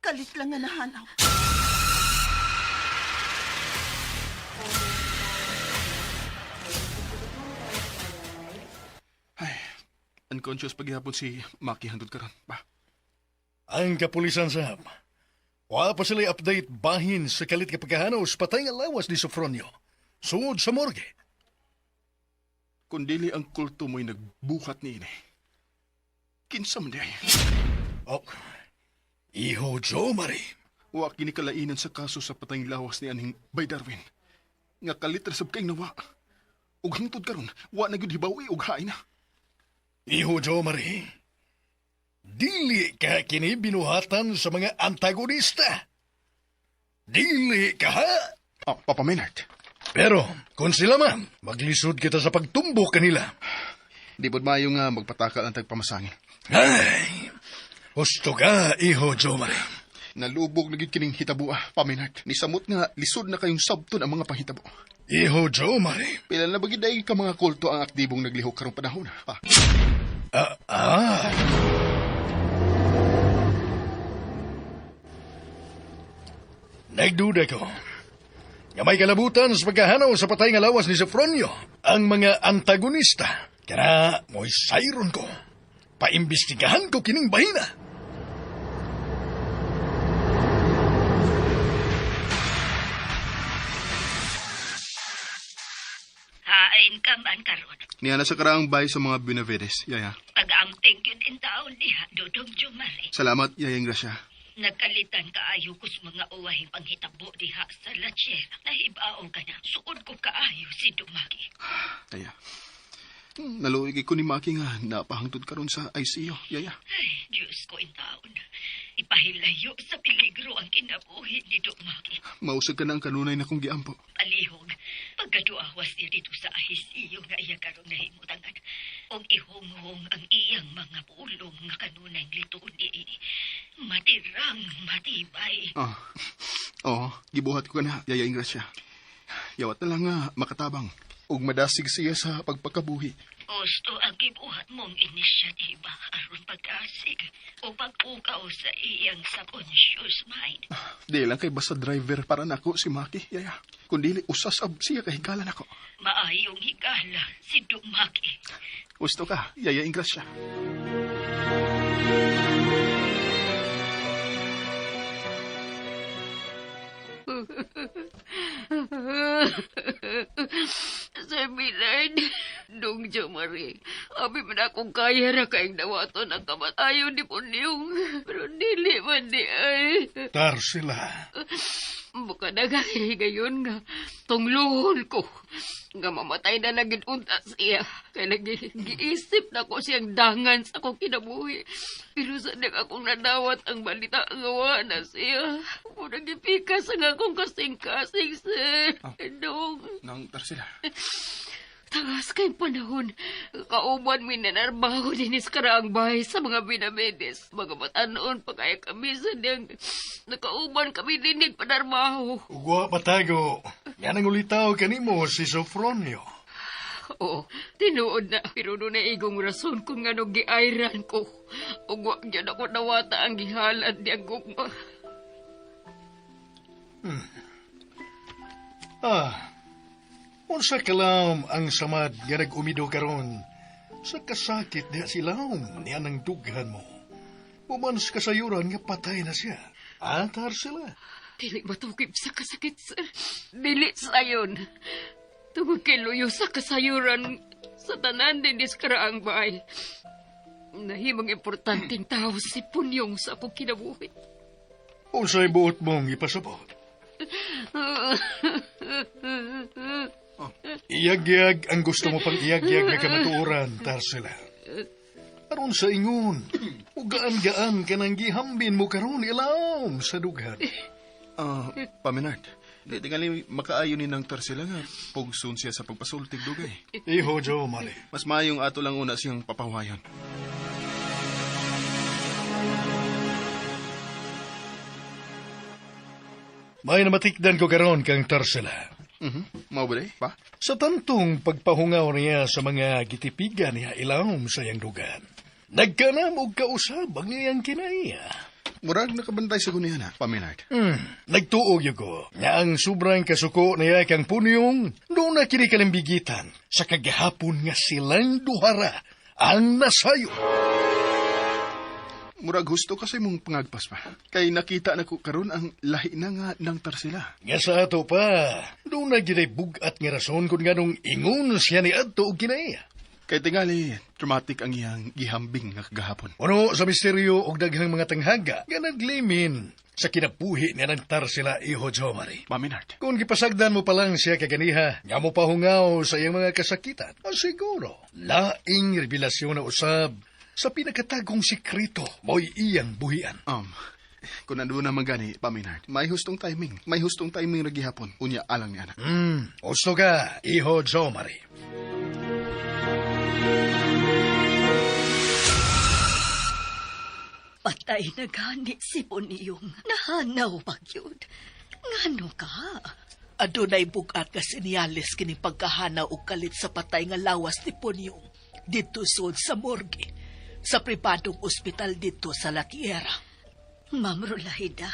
Kalit lang nga nahanaw. Ay, unconscious paghihapon si Maki hangtod karon. Ba. Ang kapulisan sab. Wa pa sila update bahin sa kalit nga pagkahanaw sa patay nga lawas ni Sofronio. Sungod sa morgue. Kung dili ang kulto mo'y nagbuhat ni ini, kinsa man diay? Oh, iho Joe Marie. Wa kini kalainan sa kaso sa patayng lawas ni anhing Bay Darwin. Nga kalit ra sab kay nawa. Ug hangtod karon, wa na gyud hibawi og hain na. Iho Joe Marie. Dili ka kini binuhatan sa mga antagonista. Dili ka ha? Oh, Papa Maynard. Pero, kung sila man, maglisod kita sa pagtumbok kanila. Di pod maayo nga magpatakal ang tagpamasangin. Ay, husto ka, iho Joe Marie. Nalubog na gyud kining hitabua, Pa Maynard. Nisamot nga lisod na kayong sabton ang mga panghitabo. Iho Joe Marie. Pila na ba gyud ay ka mga kulto ang aktibong naglihok karong panahon, pa? Nagduda ko. Nga may kalabutan sa pagkahanaw sa patay nga lawas ni Sofronio, ang mga antagonista. Kaya mo'y sayron ko. Paimbestigahan ko kining bahina. Hain ka man karon. Niya na sa karaang bay sa mga Benavides, Yaya. Pag-amting yun in taon diha, Dudong Jumari. Salamat, Yayang Gracia. Nagkalitan kaayo ko sa mga uwahing panghitabo diha sa Lachera. Nahibaw ka na, suod ko kaayo si Dumaki. Kaya, naluig ko ni Maki nga napahangtod karon sa ICU, Yaya. Ay, Diyos ko in taon. Ipahilayo sa peligro ang kinabuhi ni Dumaki. Mausag ka na ang kanunay na kong giampo. Palihog, pagkaduawas niya dito sa ICU nga iya karong nahimutangan. Og ihonghong ang iyang mga pulong nga kanunay lituon niini. Matirang matibay. Ah, oo, gibuhat ko na, Yaya Ingracia. Yawat na lang nga makatabang. Ug madasig siya sa pagpakabuhi. Gusto ang gibuhat mong inisyatiba aron pag-asig o pag-ukaw sa iyang subconscious mind. Di lang kay basta driver para nako si Maki, Yaya. Kundi usasab siya kay higala nako. Maayong higala si Dumaki. Gusto ka, Yaya Ingracia. Sir Millard, Dong Jo Marie, abi man akong kaya ra kayong dawaton ang kamatayon ni Punyong. Pero dili man di ay. Tarsila. Buka na gayon nga, tungluhon ko. Nga mamatay na lang unta siya. Kaya lagi, giisip na ko siyang dangan sa akong kinabuhi. Pero sa nag akong nadawat ang balita nga wa na siya. Muna gipikas ang akong kasing-kasing, sir. Dong. Nang Tarsila. Taas kay panahon, kauban mi nanarbaho din sa karaang bahay sa mga Benavides. Mga batanoon pa kaya kami sa niyang nakauban kami dinig panarbaho. Ugwa patago. Yan ang ulitaw kanimo si Sofronio. Oo, tinuod na. Pero doon na igong rason kung ano giayran ko. Ugwa gyud ako nawata ang gihalad niyang gugma. Ah, unsa kalam ang samad nga nag-umido karon sa kasakit niya si Laom niya ng dughan mo. Umans kasayuran nga patay na siya. Atar sila. Dili matukip sa kasakit, sir. Dili sayon. Tungod kay luyo sa kasayuran sa tanan din karaang bahay. Nahimong importanteng tao si Punyong sa akong kinabuhi. Unsay buot mong ipasabot? Iyagyag ang gusto mo pang iyagyag nga kamatuoran, Tarsila. Aron sa ingon, ugaan-gaan ka nang gihambin mo karon ilawom sa dughan. Paminard, di tingali makaayon ni ng Tarsila nga pugson siya sa pagpasultig dugay. Iho, Joe, mali. Mas maayong ato lang una siyang papawayon. May namatikdan ko karon kang Tarsila. Mao ba pa? Sa tantong pagpahungaw niya sa mga gitipigan niya ilawom sa iyang dugan, nagkanam og kausab ang iyang kinaiya. Murag nakabantay sa gunihan ha, Paminard. Nagtuog yun ko nga ang sobrang kasuko niya kang Punyong doon na kini kalimbigitan sa kagahapon nga silang duhara ang nasayo. Murag husto kasi mong pangagpas pa. Kay nakita na ko karon ang lahi na nga ng Tarsila. Nga sa ato pa, doon na ginay bugat nga rason kung nganong ingon siya ni adto og kinaiya. Kay tingali, traumatic ang iyang gihambing nga kagahapon. Puno sa misteryo og daghang mga tanghaga nga naglimin sa kinabuhi ni ng Tarsila, iho Jomari. Maminard. Kung gipasagdan mo pa lang siya kaganiha, nga mo pahungaw sa iyang mga kasakitan, siguro, laing revelasyon na usab sa pinakatagong sikreto mo'y iyang buhian. Kung nandun naman gani, Paminard, may hustong timing. May hustong timing ra gihapon. Unya alang ni anak. Husto ka, iho Jomari. Patay na gani si Poniyong. Nahanaw pagyud. Ngano ka? Adunay bugat nga sinyales kining pagkahanaw og kalit sa patay nga lawas ni Ponyong didto sud sa morgue sa pribadong ospital didto sa La Tierra. Ma'am Rolaida,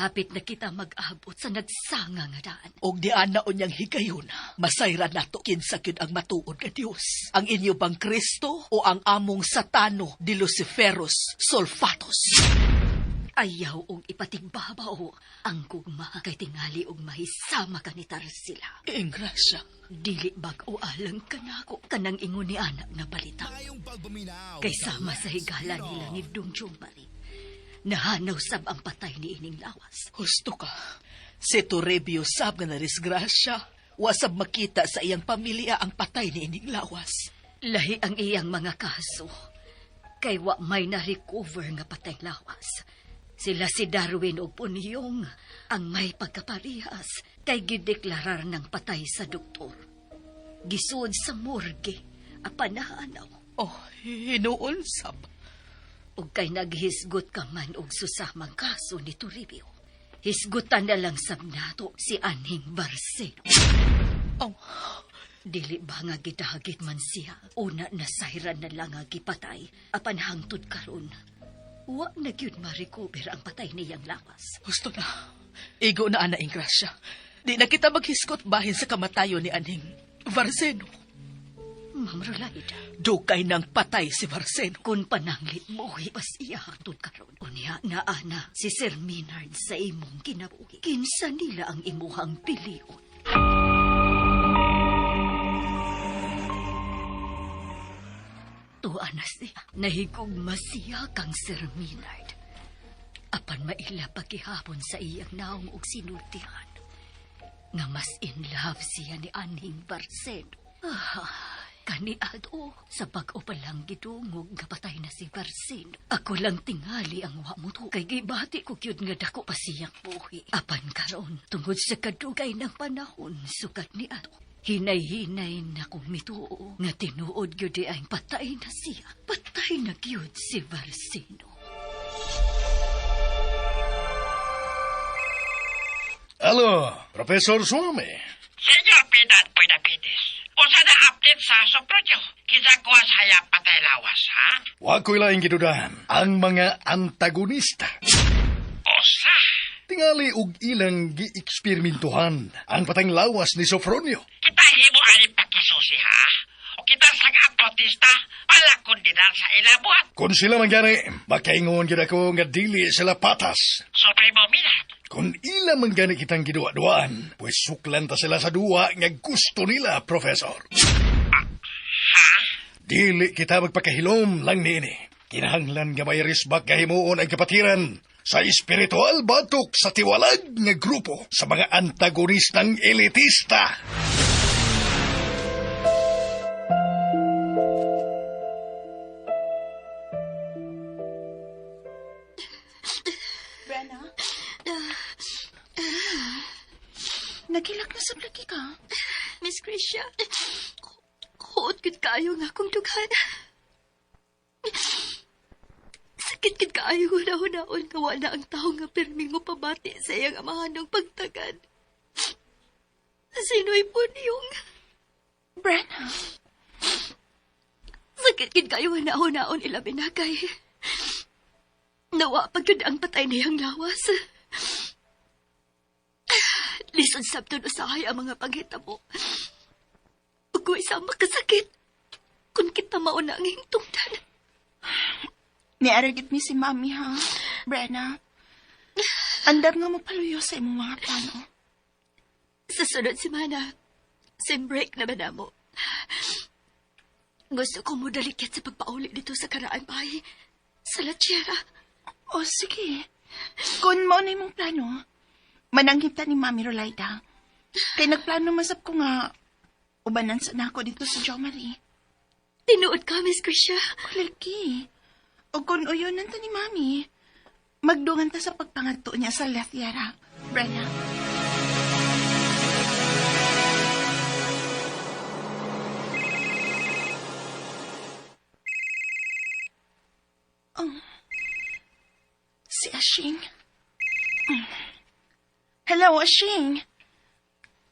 hapit na kita mag-abot sa nagsanga nga daan. Og diana unyang higayon, masayra nato kinsa gyud ang matuod nga Dios. Ang inyo bang Kristo o ang among Satano di Luciferos Solfatos? Ayaw og ipatigbabaw ang gugma kay tingali og mahisama ka ni Tarsila. Ingrasya. Dili bag-o alang kanako kanang ingon ni anak nga balita. Kay sama sa higala nila ni Dong Jomari. Nahanaw sab ang patay ni ining lawas. Husto ka. Si Toribio sab nga narisgrasya. Wasab makita sa iyang pamilya ang patay ni ining lawas. Lahi ang iyang mga kaso. Kay wa may na-recover nga patay lawas. Sila si Darwin o Punyong ang may pagkaparihas kay gideklarar ng patay sa doktor. Gisuod sa morgue, apan nahanaw. Oh, hinuon sab. Ug kay naghisgot ka man og susamang kaso ni Toribio. Hisgutan na lang sab nato si Anhing Barcelo. Oh. Dili ba nga gidagit man siya? Una na sayran na lang nga gipatay apan hangtod karon. Wa na gyud ma-recover ang patay niyang lawas. Husto na. Igo na ana Ingrasya. Di na kita maghisgot bahin sa kamatayon ni Anhing Barcelo. Ma'am Rolaida. Dukay nang patay si Barcelo. Kung pananglit mo, hipas iya hangtod karon. Unya na ana si Sir Minard sa imong kinabuhi. Kinsa nila ang imuhang pilion? Tuwa na siya. Nahigugma siya kang Sir Minard. Apan maila pagihapon sa iyang naong og sinultihan. Nga mas in love siya ni Anhing Barcelo. Kaniado, sa bag-o pa lang gidungog nga patay na si Barcelo. Ako lang tingali ang wa mo to. Kay gibati ko gyud nga dako pa siyang buhi. Apan karon, tungod sa kadugay ng panahon, sukat ni ato. Hinay-hinay na kong mituo nga tinuod gyud ay patay na siya. Patay na gyud si Barcelo. Hello, Professor Suame. Senyor Pidat Puinapides, usa na update sa Sopronyo. Kinsa kuha sa hayap patay lawas, ha? Wa ko'y laing gidudahan ang mga antagonista. Usa? Tingali og ilang gieksperimentuhan ang patayng lawas ni Sofronio. Kita himo ani pakisusi, ha? O kita sang protesta pala kundinar sa ilabuhat. Kung sila mangyari, makaingon gyud ako nga dili sila patas. Supremo Minard. Kung ila man gani kitang giduwa-duaan, pues suklan ta sila sa duwa nga gusto nila, Professor. Ha? Dili kita magpakahilom lang niini. Kinahanglan nga may risbak kahimuon ang kapatiran sa espiritual batok sa tiwalag nga grupo sa mga antagonistang elitista. Brenna? Nagilak na sa lagi ka. Miss Krisha, huot gud kaayo nga akong dughan. Sakit gud kaayo hunahun-hunaon nga wala ang tawo nga pirmi mo pabati sa iyang amahanong pagtagan. Sino'y Punyong? Brenna? Sakit gud kaayo hunahun-hunaon ilabi na kay nawa pa gud ang patay niyang lawas. Lisod sabton usahay ang mga panghitabo. Ug isa makasakit kung kita mauna ang hingtungdan. Niaragit mi si Mami, ha? Brenna, andam nga mapaluyo sa imong mga plano. Sa sunod semana, sem break na ba na mo? Gusto ko mo dalikit sa pagpauli dito sa karaan bay. Sa La Tierra. O, sige. Kung mao na imong plano, mananghita ni Mami Rolaida. Kay nagplano masap ko nga, ubanan sa nako dito sa Jo Marie. Tinuod ka, Miss Krisha. Lagi. O kung uyunan ta ni Mami, magdungan ta sa pagpangadto niya sa La Tierra. Brenna. Oh. Si Ashing. Hello, Ashing.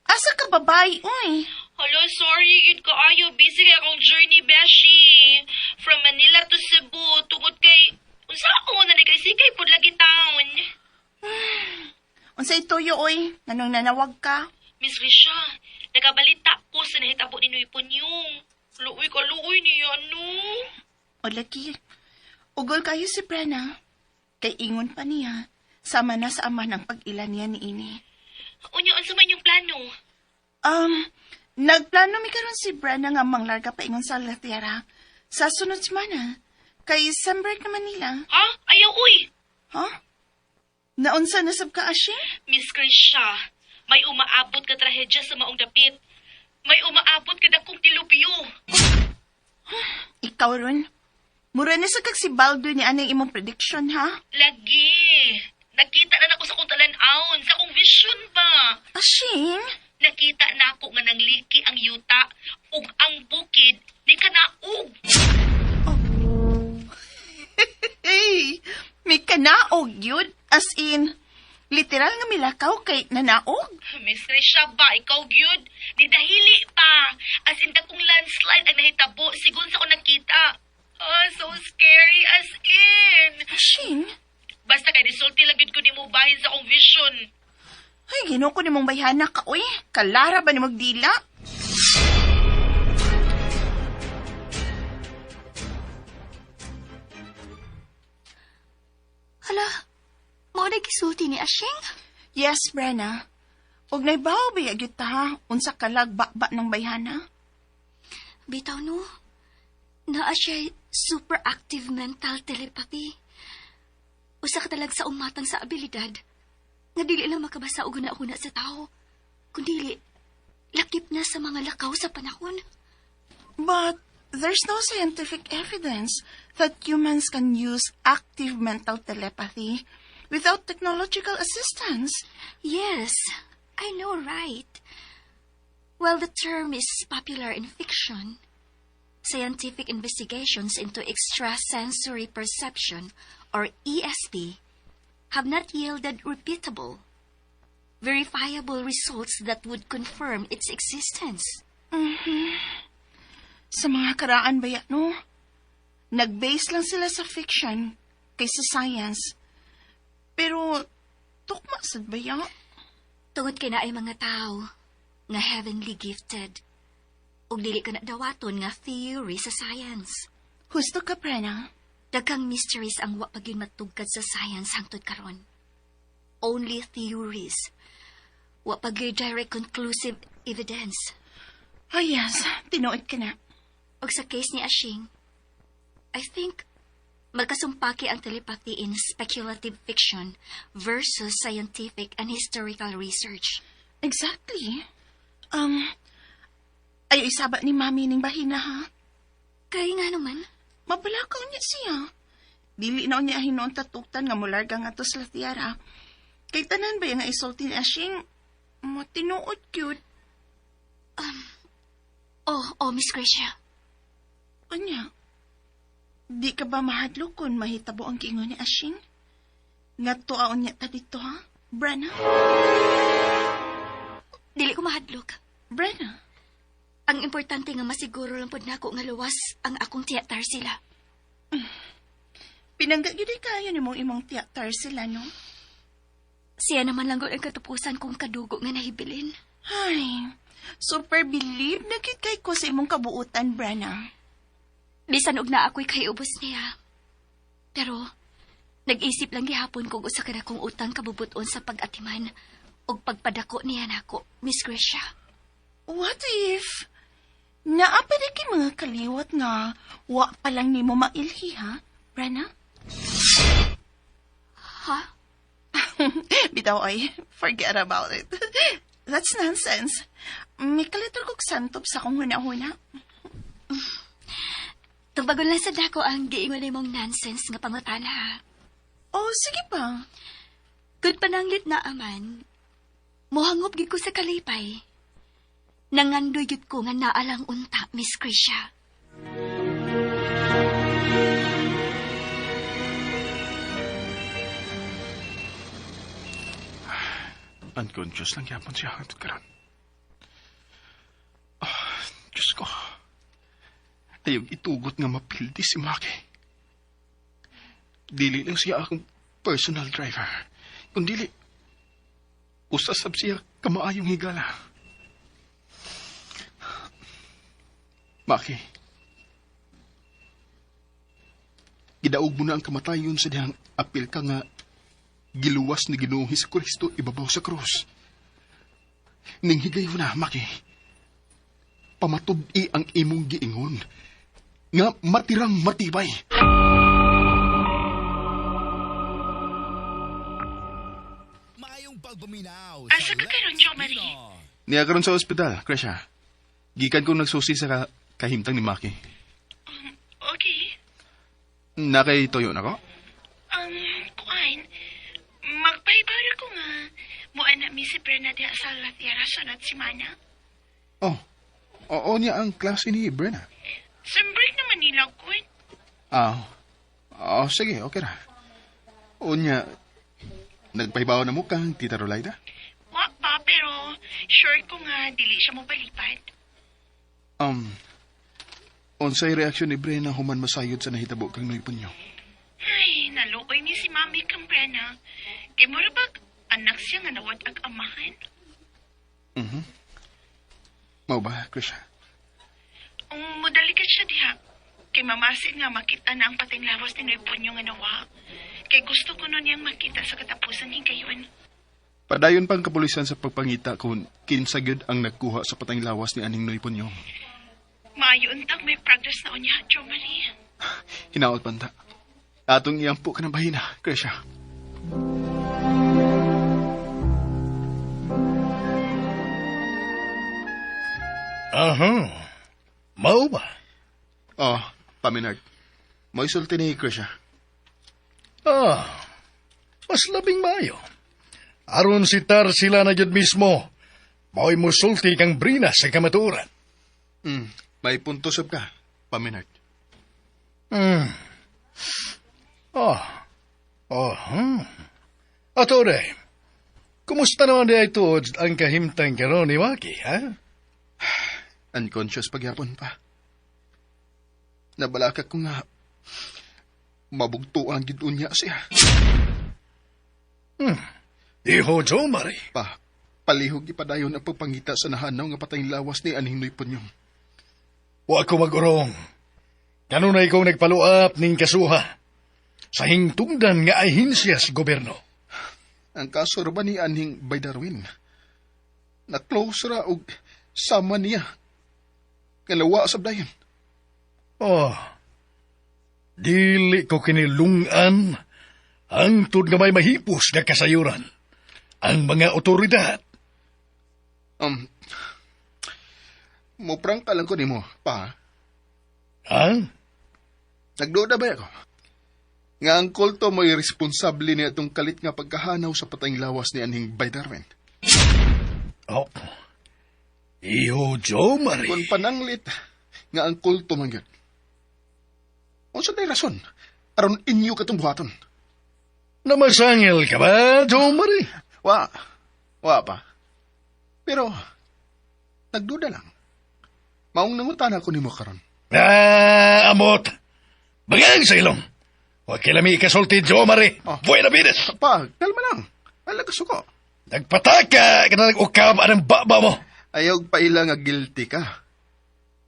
Asa ka babae, uy? Hello, sorry, gid ko ayo. Busy kay akong journey, Beshi. From Manila to Cebu, tungod kay... Unsa ako na ni kay sikay pud lagi town. Unsay tuyo, oy? Nanong nanawag ka? Miss Risha, nagabalita ko sa nahitabo ni Noy Punyong. Luoy ka luoy niya, no? O lagi, ugol kayo si Brenna. Kay ingon pa niya, sama na sa ama ng pag-ila niya ni ini. Unya, unsa man yung plano? Nagplano mi karon si Brenna nga manglarga paingon sa La Tierra sa sunod semana. Kay sem break naman nila. Ha? Ayaw, uy! Ha? Naunsa na sab ka, Ashing? Miss Krisha, may umaabot ka trahedya sa maong dapit. May umaabot ka dakong tilupyo. Ikaw ron. Mura na sa kag si Baldo ni anang imong prediction, ha? Lagi. Nakita na nako sa kong talan-aon, sa akong vision ba? Ashing? Nakita na ako nga nangliki ang yuta ug ang bukid ni kanaog. Hey, may kanaog yun. As in, literal nga milakaw kay nanaog. Miss Risha ba, ikaw gyud? Di dahili pa. As in, dakong landslide ang nahitabo sigun sa akong nakita. Oh, so scary as in. Ashing? Basta kay resulti lang gyud ko nimo bahin sa akong vision. Ay, ginoo ko nimong bayhana ka, uy. Kalara ba ni magdila? Hala, mao na gisulti ni Ashing? Yes, Brenna. Ug naibaw ba gyud ta ha? Unsa kalag ba ng bayhana? Bitaw no. Naa siya super active mental telepathy. Usa ka talag sa umatang sa abilidad nga dili lang makabasa og huna-huna sa tao, kundili lakip na sa mga lakaw sa panahon. But there's no scientific evidence that humans can use active mental telepathy without technological assistance. Yes, I know, right? Well, the term is popular in fiction. Scientific investigations into extrasensory perception, or ESP, have not yielded repeatable, verifiable results that would confirm its existence. Mm-hmm. Sa mga karaan ba yan, no? Nag-base lang sila sa fiction kaysa science. Pero, tukma sad ba yan? Tungod kay naay mga tao nga heavenly gifted. Ug dili ka na dawaton nga theory sa science. Husto ka, Prena. Daghang mysteries ang wa pa gyud matugkad sa science hangtod karon. Only theories. Wa pa gyud direct conclusive evidence. Oh yes, tinuod ka na. Og sa case ni Ashing, I think magkasumpaki ang telepathy in speculative fiction versus scientific and historical research. Exactly. Ay isaba ni Mami ning bahina ha. Kaya nga naman. Mabalakaw niya siya. Dili na niya hinuon tatuktan nga mularga nga to sa La Tierra. Kay tanan ba yung nga isulti ni Ashing, matinuod cute. Oh, Miss Gracia. Unya, di ka ba mahadlok kung mahitabo ang giingon ni Ashing? Nga tuaon niya ta dito, ha? Brenna? Dili ko mahadlok. Brenna? Ang importante nga masiguro lang pod nako nga luwas ang akong tiya Tarsila. Pinangga gyud kayo nimong imong tiya Tarsila, no? Siya naman lang gud ang katupusan kong kadugo nga nahibilin. Ay, super believe na gyud kay ko sa imong kabuutan, Brenna. Bisan og na ako'y kay ubos niya. Pero, nag-isip lang gihapon kung usa ka dakong utang kabubuton sa pag-atiman ug pagpadako niya nako, Miss Gracia. What if naa pa di kay mga kaliwat nga wa pa lang nimo mailhi, ha, Brenna? Ha? Bitaw ay, forget about it. That's nonsense. Mikalitor kog santop sa akong huna-huna. Tubagon lang sa dako ang giingon nimong nonsense nga pangutana, ha? Oh, sige pa. Good pananglit na aman. Mohangop gid ko sa kalipay. Nangandoy gyud ko nga naalang unta, Miss Krisha. Unconscious lang yapon siya hangtod karon. Ah, Diyos ko. Ayog itugot nga mapildi si Maki. Dili lang siya akong personal driver. Kung dili, usasab siya kamaayong higala. Maki, gidaog mo na ang kamatayon sa dihang apil ka nga giluwas ni Ginoong Hesukristo ibabaw sa krus. Ning higayon na, Maki. Pamatud-i ang imong giingon nga matirang matibay. Maayong pagpaminaw Asa ka karon, Jo Marie? Niya karon sa ospital, Kresha. Gikan ko nagsusi sa kahimtang ni Maki. Okay. Nakay toyo na ko? Kuan, magpahibara ko nga. Mua na mi si Brenna diha sa La Tierra sunod simana. Oh, oo niya ang klase ni Brenna. Sa break na Manila, kuan. Ah, oh, sige, okay ra. O niya, nagpahibaw na mo kang Tita Rolaida? Wa pa, pero sure ko nga dili siya mo balipad. Unsay reaksyon ni Brenna human masayod sa nahitabo kang Noy Punyo? Ay, naluoy ni si Mami kang Brenna. Kay mura bag anak siya nga nawad ag amahan. Mao ba, Krisha? Mudali ka siya diha. Kay mamasin nga makita na ang pating lawas ni Noy Punyo nga nawa. Kay gusto ko nun niyang makita sa katapusan higayon. Padayon pang kapulisan sa pagpangita kung kinsa gyud ang nagkuha sa patang lawas ni aning Noy Punyo. Maayo untang may progress na unya, Jo Marie. Hinaot panta. Atong iyampo ka ng bahina, Krisha. Aha. Mao ba? Oh, paminard. Mo'y sulti ni Krisha. Ah, mas labing maayo. Aron si Tarsila na gyud mismo, mao'y musulti kang Brina sa kamatuoran. May punto sab ka, paminard. Ah, oh, Atore, kumusta naman di ay tuod ang kahimtang karon ni Maki, ha? Unconscious pagyapon pa. Nabalaka ko nga mabugtuan gid unya siya. Iho, Jo Marie. Pa, palihog ipadayon ang pagpangita sa nahanaw nga patayng lawas ni aning Noy Punyong. Wa ko mag-urong. Kanunay kong nagpaluap ning kasuha sa hingtungdan nga ahinsya sa gobyerno. Ang kaso ra ba ni anhing by Darwin? Na-close ra og sama niya. Kalawa sa dayon. Oh, dili ko kinilungan hangtod nga may mahipos nga kasayuran ang mga otoridad. Muprangka lang ko nimo, pa. Ha? Nagduda ba ako? Nga ang kulto mo'y responsable niya itong kalit nga pagkahanaw sa patayng lawas ni anhing by Darwin. Oh. Iho, Jo Marie. Kung pananglit nga ang kulto man gyud. Unsa day rason? Aron inyo katong buhaton. Namasangil ka ba, Jo Marie? Wa. Wa pa. Pero, nagduda lang. Maong nangutana ko nimo karon. Ah, amot. Bagang sa ilong. Huwag kilami ikasulti, Jo Marie. Oh. Buena vides. Pa, kalma lang. Alaga suko. Nagpataka ka na nag-ukab anang baba mo. Ayaw paila nga guilty ka.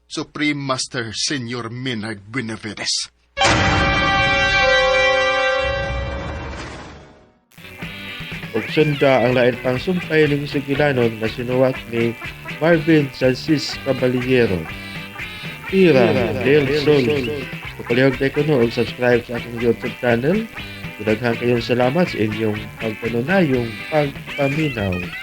Supreme Master Senior Menard Benavides. Ug sunda ang lain pang sumpay ning sugilanon nga sinuwat ni Marvin Sancis Caballero. Tira del Sol. Palihog tayo kuno og subscribe sa akong YouTube channel. Daghan kayong salamat sa inyong pagpanunayong pagpaminaw.